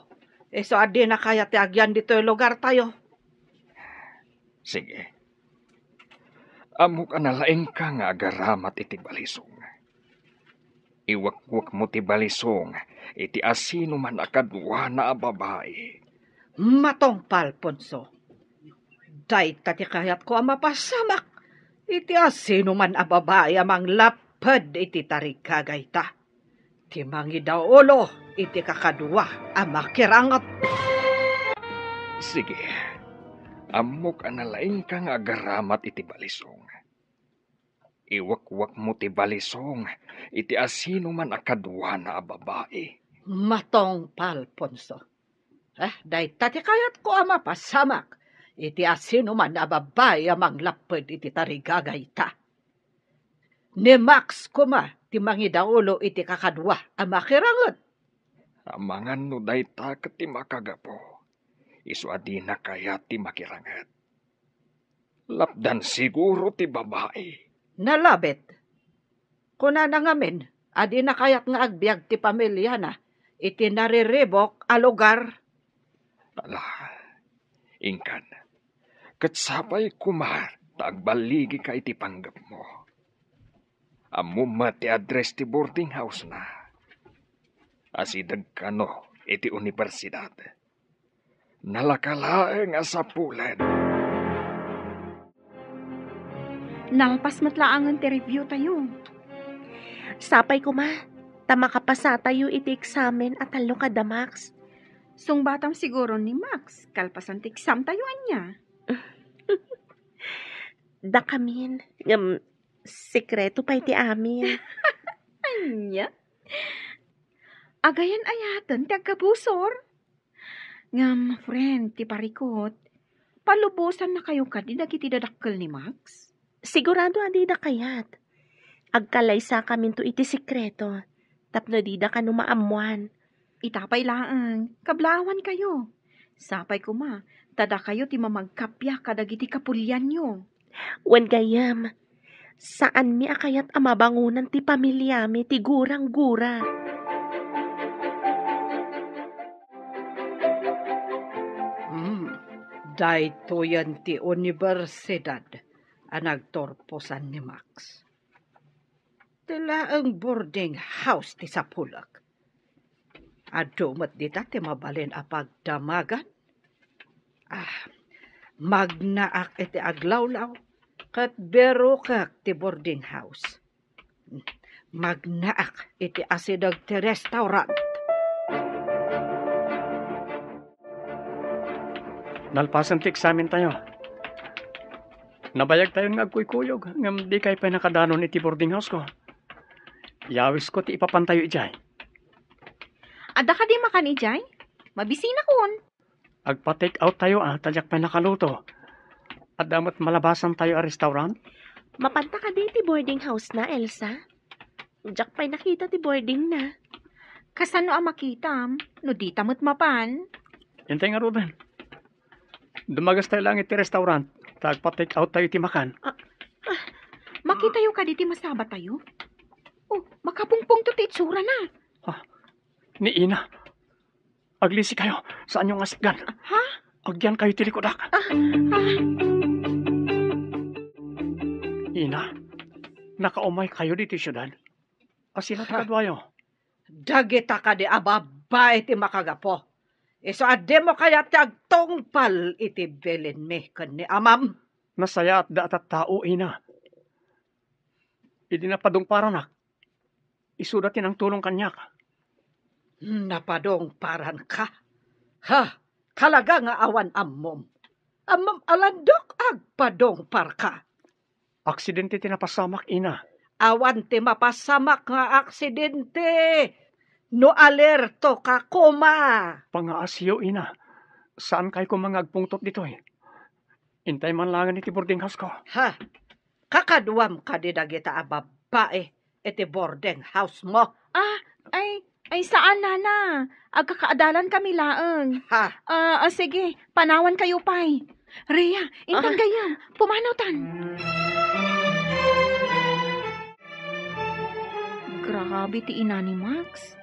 Isu a dina kayat ti agyan ditoy lugartayo. Sige. Ammok a nalaingka nga agaramat iti balisong. Iwekwekmo ti balisong iti asinoman a kaduana a babai. Matungpal, Alfonso. Dayta ti kayatko a mapasamak iti asinoman a babai a manglapped iti tarigagayta. Ti mangidaulo iti kakadua a makiranget. Sige, ammok a nalaingka nga agaramat iti balisong. Iwekwekmo ti balisong iti asinoman a kaduana a babai. Matungpal, Alfonso. Eh, dayta ti kayatko a mapasamak iti asinoman a babai a manglapped iti tarigagayta. Ni Max koma ti mangidaulo iti kakadua a makiranget. Amangan no dayta ket ti makagapu, isu a dina kayat ti makiranget. Lapdan siguro ti babai. Nalabit. Kunana ngamin a dina kayat nga agbiag ti pamiliana iti nariribuk a lugar. Ala, inkan, ket sapay koma ta agballigika iti panggepmo. Ammom met ti address ti boarding house-na. Asideg kano iti universidad. Nalaka laeng a sapulen. Nangpas met laengen ti review tayo. Sapay koma, ta makapasatayo iti eksamen a tallo kada Max. Sungbatam siguro ni Max, kalpasan ti exam tayo ania? Dakamin, ngem sekreto pay ti amin. Ania? Agayan-ayaten ti agkabusor? Ngem, friend, ti parikut, palubosannakayo kadi dagiti dadakkel ni Max? Sigurado a dida kayat. Agkalaysakaminto iti sekreto, tapno dida kano maammoan. Ita pay laeng, kablaawankayo. Sapay koma, ta dakayo ti mamagkappia kadagiti kapulianyo. Wen gayyem, saanmi a kayat a mabangonan ti pamiliami ti gurang-gura. Hmm, daytoyen ti universidad a nagturposan ni Max. Ti laeng boarding house ti sapulek. Adu met dita ti mabalin a pagdamagan. Ah, magnaak iti aglawlaw ket birukek ti boarding house. Magnaak iti asideg ti restaurant. Nalpasen ti eksamen tayo. Nabayag tayon nga agkuykuyog, ngem dikay pay nakadanon iti boarding house ko. Yawisko ti ipapantayo idiay. Adda kadi makan idiay? Mabisinakon. Agpa-take out tayo, ah, ta diak pay nakaluto. Adda met malabasan tayo a restaurant? Mapanta kadi ti boarding house na, Elsa? Diak pay nakita ti boarding na. Kasano a makitam, no dita met mapan? Intay ngaruden. Dumagas tayo lang iti restaurant, ta agpa-take out tayo iti makan. Ah, ah, makitayo kadi ti masaba tayo? Makapungpungto ti itsurana. Ha? Ni ina. Aglisikayo. Saanyo nga sikgan. Ha? Agyankayo ti likudak. Ah, ah. Ina, nakaumaykayo ditoy siudad? Asino ti Ha? kaduayo? Dagita kadi a babbai ti makagapu. Isu a dimo kayat ti agtungpal iti bilinmi ken ni amam. Nasayaatda a tattao, ina. Idi napadungparanak, isuda ti nangtulong kaniak. Napadungparanka? Ha, talaga nga awan ammom. Ammom a landok agpadungparka. Aksidente ti napasamak, ina. Awan ti mapasamak nga aksidente. No alerto ka koma. Pangaasiyo, ina. Saankay koma nga agpungtot ditoy. Intay man laengen iti boarding house ko. Ha? Kakaduam kadi dagita a babbai iti boarding house mo? Ah, ay, ay, saan, nana. Agkakaadalan kami laeng. Ha? Ah, ah, sige, panawan kayo pay. Rhea, intan Ah. gayam, pumanawtan. Grabe ti ina ni Max.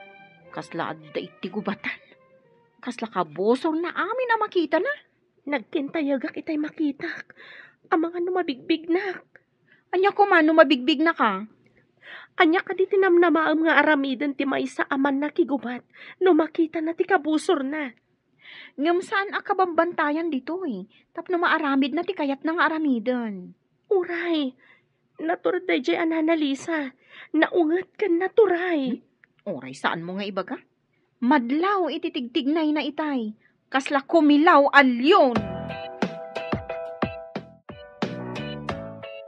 Kasla adda iti gubatan. Kasla kabusorna amin a makitana. Nagkintayegak itay makitak. Amangan no mabigbignak. Ania koma no mabigbignaka? Ania kadi ti namnamaem nga aramiden ti maysa a mannakigubat no makitana ti kabusorna? Ngem saan a kabambantayan ditoy, tapno maaramidna ti kayatna nga aramiden. Uray, natured daydiay a Nana Lisa. Naunget ken naturay. Uray saanmo nga ibaga? Madlaw iti tigtignayna itay, kasla kumilaw a leon.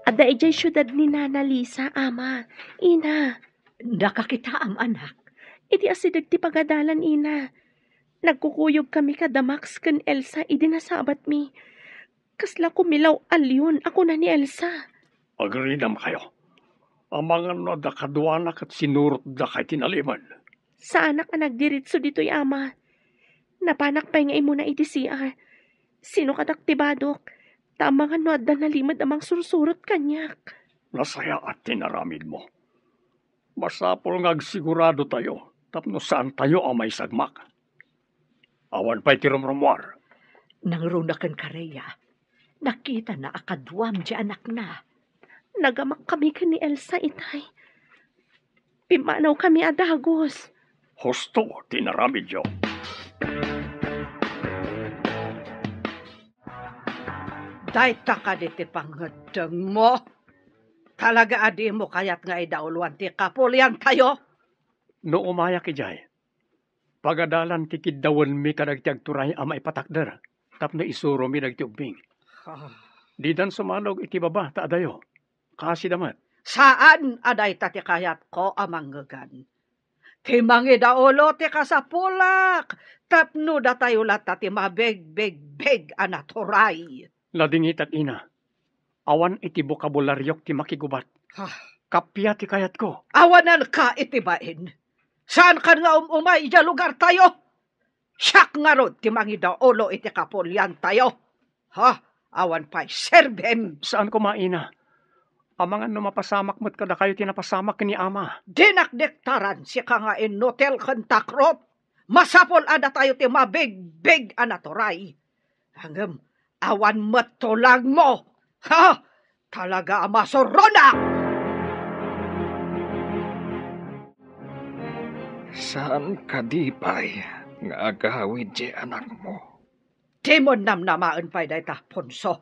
Adda idiay siudad ni Nana Lisa, Ama, Ina. Nakakitaam, anak. Iti asideg ti pagadalan, Ina. Nagkukuyog kami kada Max ken Elsa idi nasabatmi. Kasla kumilaw a leon a kuna ni Elsa. Agridamkayo. Amangan no adda kaduana ket sinurotdaka iti nalimed. Saanak a nagdiritso ditoy, Ama. Napanak pay nga immuna iti C R. Sinukatak ti badok, ta amangan no adda nalimed a mangsursurot kaniak. Nasayaat ti naramidmo. Masapul nga agsiguradotayo tapno saantayo a maisagmak. Awan pay ti rumrumuar. Nangruna ken Rhea, nakitana a kaduam ti anakna. Nagamak kami ken ni Elsa itay. Pimmanaw kami a dagus. Husto ti naramidyo. Dayta kadi ti pangngeddengmo? Talaga a dimo kayat nga idauloan ti kapuliantayo? No umayak idiay, pagadalan ti kiddawenmi kadagiti agturay a maipatakder tapno isuromi dagiti ubbing. Ah. Didan sumalog iti baba ta adayo. Kaasida met. Saan a dayta ti kayatko a mangngegana. Ti mangidaulo ti kasapulak tapno datayo latta ti mabegbegbeg a naturay. Nadingitak, ina. Awan iti bokabulariok ti makigubat. Ah. Kappia ti kayatko. Awananka iti bain. Saankan nga um-umay idiay lugartayo. Siak ngarud ti mangidaulo iti kapuliantayo. Ha? Awan pay serbim. Saan koma, ina. Amangan no mapasamak met kadakayo ti napasamak ken ni ama. Dinak diktaran sika nga inutil ken takrot. Masapul a datayo ti mabigbig a naturay. Ngem awan met tulagmo. Ha? Talaga a masuronak! Saan kadi pay nga agawid ti anakmo? Dimon namnamaen pay dayta, Ponso.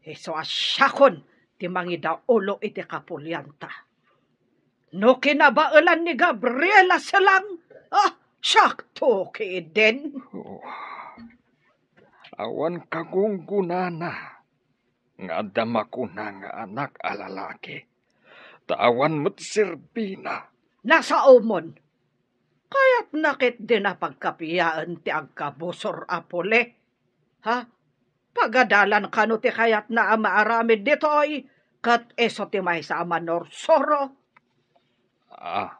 Isu a siakon ti mangidaulo iti kapulianta. No kinabaelan ni Gabriela Selang, ah, siakto ketdin. Oh. Awan kagunggonana nga adda makuna nga anak a lalaki, ta awan met serbina. Nasaomon, kayatna ketdin a pagkapiaen ti agkabusor a pule. Ha? Pagadalan kano ti kayatna a maaramid ditoy, ket isu ti maysa a manursuro? Ah,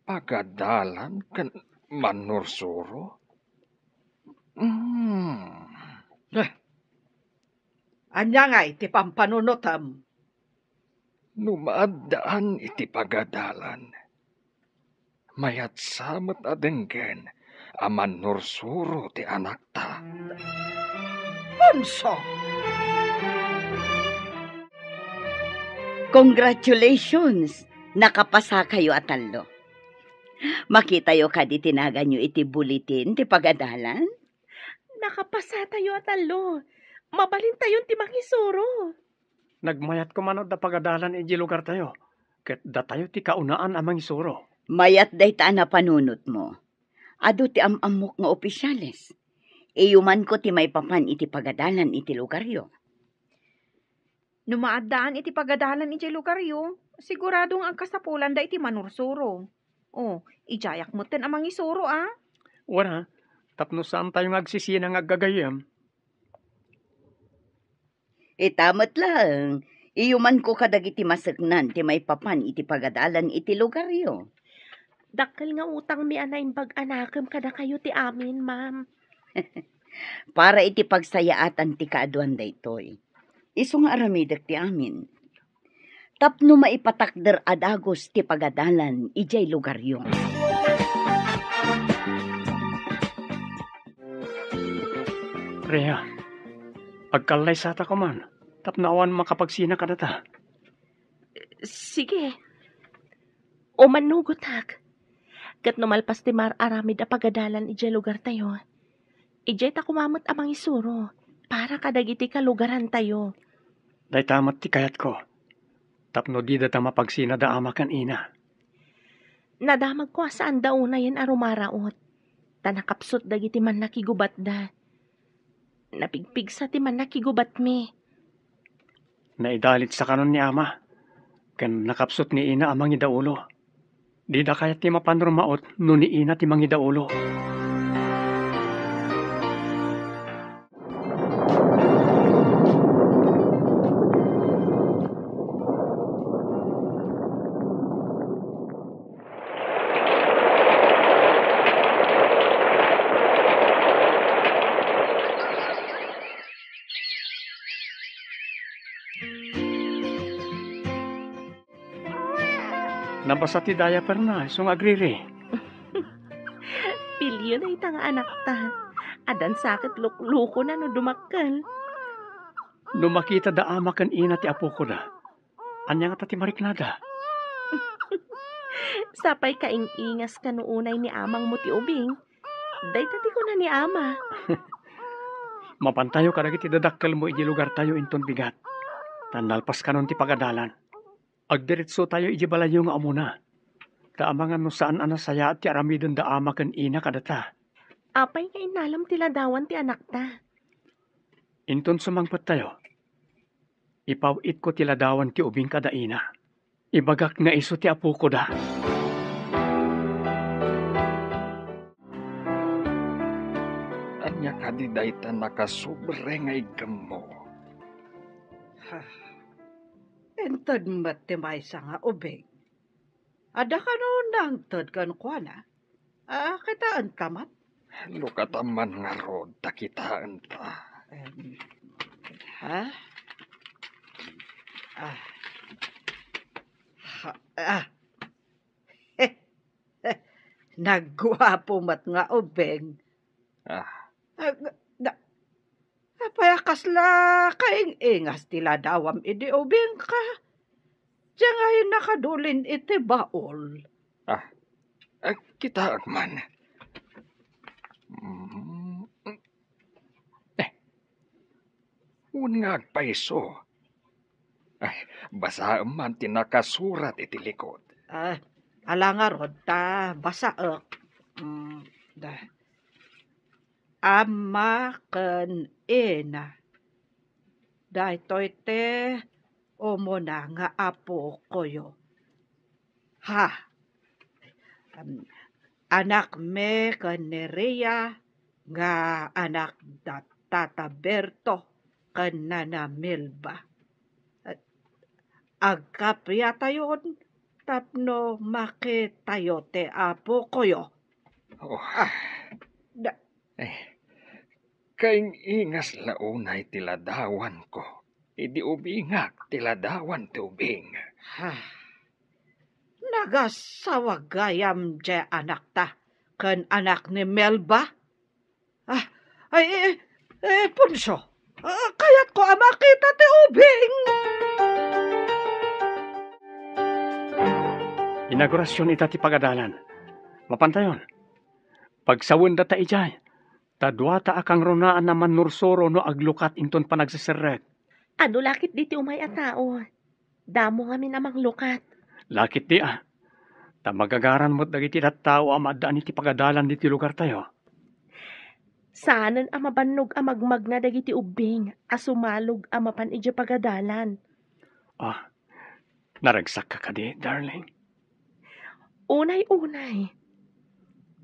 pagadalan ken manursuro? Hmm. Eh, ania ngay ti pampanunotem? No maaddaan iti pagadalan, mayat sa met a denggen a mannursuro ti anakta. Punso! Congratulations! Nakapasakayo a tallo. Makitayo kadi ti naganyo iti bulletin ti pagadalan? Nakapasatayo a tallo. Mabalintayon ti mangisuro. Nagmayat koma no adda pagadalan idiay lugartayo, ket datayo ti kaunaan a mangisuro. Mayat dayta a napanunotmo. Adu ti am-ammok nga opisyales. Iyumanko ti maipapan iti pagadalan iti lugaryo. No maaddaan iti pagadalan idiay lugaryo, sigurado nga agkasapulanda iti manursuro. O, idiayak metten a mangisuro, a? Wen, tapno saantayo nga agsisina nga aggagayyem. Ita met laeng, iyumanko kadagiti maseknan ti maipapan iti pagadalan iti lugaryo. Dakkel nga utangmi a naimbag a nakem kadakayo ti amin, ma'am. Para iti pagsayaatan ti kaaduan daytoy, isu nga aramidek ti amin. Tapno maipatakder a dagus ti pagadalan idiay lugaryo. Rhea, agkallaysata koman tapno awan makapagsina kadata. Sige. O mannugotak. Ket no malpas ti mar-aramid a pagadalan idiay lugartayo, idiay ta koma met a mangisuro para kadagiti kalugarantayo. Dayta met ti kayatko, tapno didata mapagsina da ama ken ina. Nadamagko a saanda unayen a rumaraot, ta nakapsut dagiti mannakigubatda. Napigpigsa ti mannakigubatmi. Naidalitsa kanon ni ama, ken nakapsut ni ina a mangidaulo. Dida kayat ti mapan rumaot no ni ina ti mangidaulo. Nabasa ti diaperna, isu nga agriri. Pilio dayta nga anakta. Addan sa ket luklukona no dumakkel. No makita da ama ken ina ti apokoda, ania ngata ti mariknada? Sapay kaing-ingas kano unay ni amangmo ti ubing. Dayta ti kuna ni ama. Mapantayo kadagiti dadakkelmo idiay lugartayo inton bigat. Ta nalpas kanon ti pagadalan. Agdiretsotayo idiay balayyo nga umuna. Ta amangan no saan a nasayaat ti aramiden da ama ken ina kadata. Apay nga innalem ti ladawan ti anakta? Inton sumangpettayo, ipaw-itko ti ladawan ti ubing kada ina. Ibagak nga isu ti apokoda. Ania kadi dayta nakasobre nga iggemmo? Ha. Inted met ti maysa nga ubing. Adda kano nangted kenkuana? A, kitaenta met? Lukata man ngarud ta kitaenta. Em, ha? Ah. Ha, ah. Nagguapo met nga ubing. Ah. Ah, da-, apay a kasla kaing-ingas ti ladawam idi ubingka? Diay nga nakadulin iti baol. Ah, ah, kitaek man. Mm. Eh, wen nga agpayso. Ay, basaem man ti nakasurat iti likod. Ah, ala ngarud ta basaek. Mm, da. Ama ken ina. Daytoy ti umuna nga apokoyo. Ha. Em, anakmi ken ni Rhea nga anak da Tata Berto ken Nana Milba. Agkappatayon tapno makitayo ti apokoyo. Oh. Ah, da- Eh, kaing-ingas la unay ti ladawanko. Idi ubingak ti ladawan ti ubing. Ha, nagasawa gayam diay anakta ken anak ni Melba? Ah, ay, eh, eh, Ponso, ah, kayatko a makita ti ubing. Inaugurasion ita ti pagadalan. Mapantayon. Pagsawendata idiay. Ta duata a kangrunaan a mannursuro no aglukat inton panagseserrek. Adu la ketdi ti umay a tao. Damo ngamin a manglukat. La ketdi a. Ta magagaran met dagiti tattao a maaddaan iti pagadalan ditoy lugartayo. Saanen a mabannog a magmagna dagiti ubbing a sumalog a mapan idiay pagadalan. Ah, naragsakka kadi, darling? Unay, unay.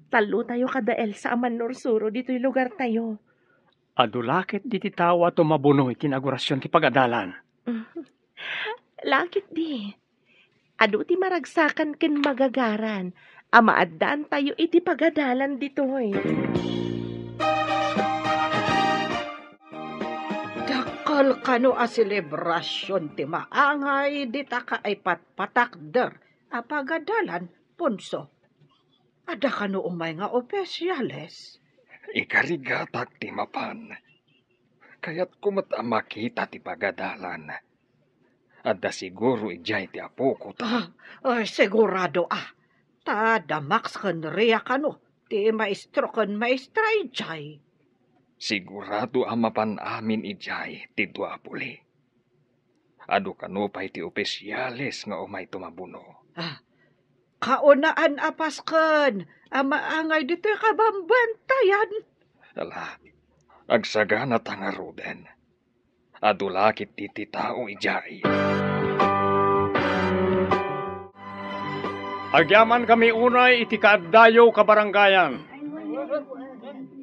Tallotayo kada Elsa a mannursuro ditoy lugartayo. Adu la ketdi ti tao a tumabuno iti inaugurasion ti pagadalan. La ketdi. Adu ti maragsakan ken magagaran a maaddaantayo iti pagadalan ditoy. Dakkel kano a selebrasion ti maangay dita kaipatpatakder a pagadalan, Ponso. Adda kano umay nga opisiales? Ikarigatak ti mapan. Kayatko met a makita ti pagadalan. Adda siguro idiay ti apokota. Ah, ay, sigurado a. Ta adda Max ken Ria kano ti maestro ken maestra idiay. Sigurado a mapan amin idiay ti dua a puli. Adu kano pay ti opisiales nga umay tumabuno. Ah, kaunaan a pasken a maangay ditoy kabambantayan. Ala, agsaganata ngaruden. Adu la ketdi ti tao idiay. Agyamankami unay iti kaaddayo kabarangayan.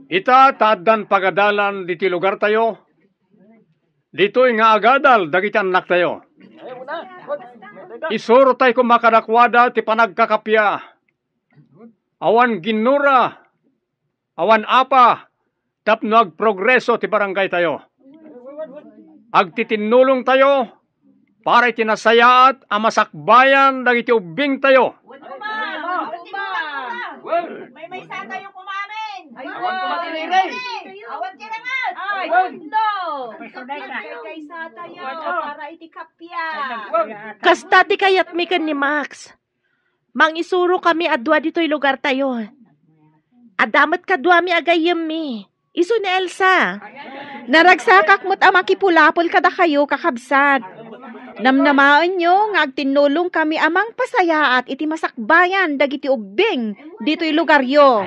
Ita ta addan pagadalan ditoy lugartayo. Ditoy nga agadal dagiti annaktayo. Isurotay koma kadakuada ti panagkakappia. Awan ginnura, awan apa, tapno agprogreso ti barangaytayo. Agtitinnulongtayo para iti nasayaat a masakbayan dagiti ubbingtayo. Wen koma! Wen koma! Maymaysa tayo kumamin! Ay, wen koma, Tiriri! Awan ti rangat! Ay, no! Kaysa tayo para iti kappia! Kasta ti kayatmi ken ni Max. Mangisuro kami a dua ditoy lugartayo. Adda met kaduami a gayyemmi. Isu ni Elsa. Naragsakak met a makipulapol kadakayo, kakabsat. Namnamaenyo nga agtinnulongkami a mangpasayaat iti masakbayan dagiti ubbing ditoy lugaryo.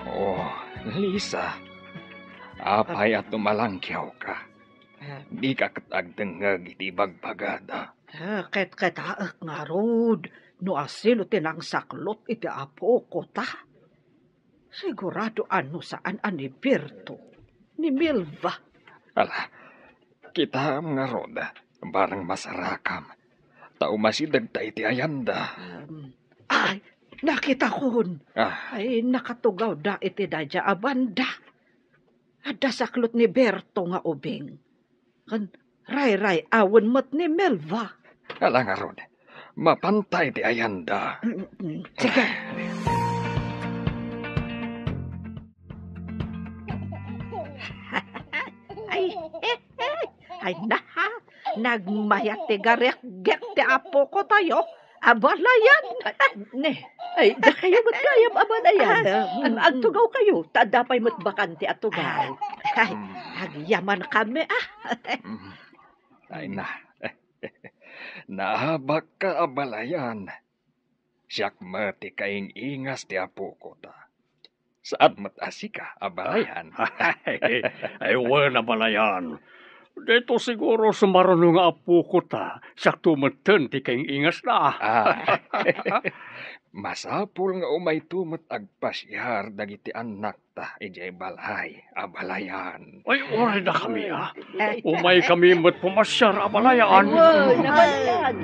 Oh, Lisa, apay a tumalangkiawka? Dika ket agdengngeg iti ibagbagada. Ah, ketketaek ngarud no asino ti nangsaklot iti apokota. Sigurado a no saan a ni Berto, ni Milva. Ala, kitaem ngarud, bareng masarakam. Ta umasidegta iti ayanda. Em, ay, nakitakon. Ah. Ay, nakatugawda iti daydiay a banda. Adda saklot ni Berto nga ubing. Ken rayray-awen met ni Melva. Ala ngarud, mapanta iti ayanda. Mm, mm, sige. Ay, ay, na, nagmayat ti garikgik ti apokotayo. Abalayan. Ne, ay, dakayo met gayam abalayan. Ah, mm, mm. Agtugawkayo, ta adda pay met bakante a tugaw. Ay, agyamankami, ah. Mm. Ay na. Naabakka, abalayan. Siak met ti kaing-ingas ti apokota. Saan met a sika, abalayan. Ay, ay, wen, abalayan. Daytoy siguro sumaruno nga apokota, siakto metten ti kaing-ingasna. Ah. Masapul nga umayto met agpasiar dagiti annakta idiay balay, abalayan. Ay, uray dakami, ah. Umaykami met pumasiar, abalayan. Ay, wen, abalayan.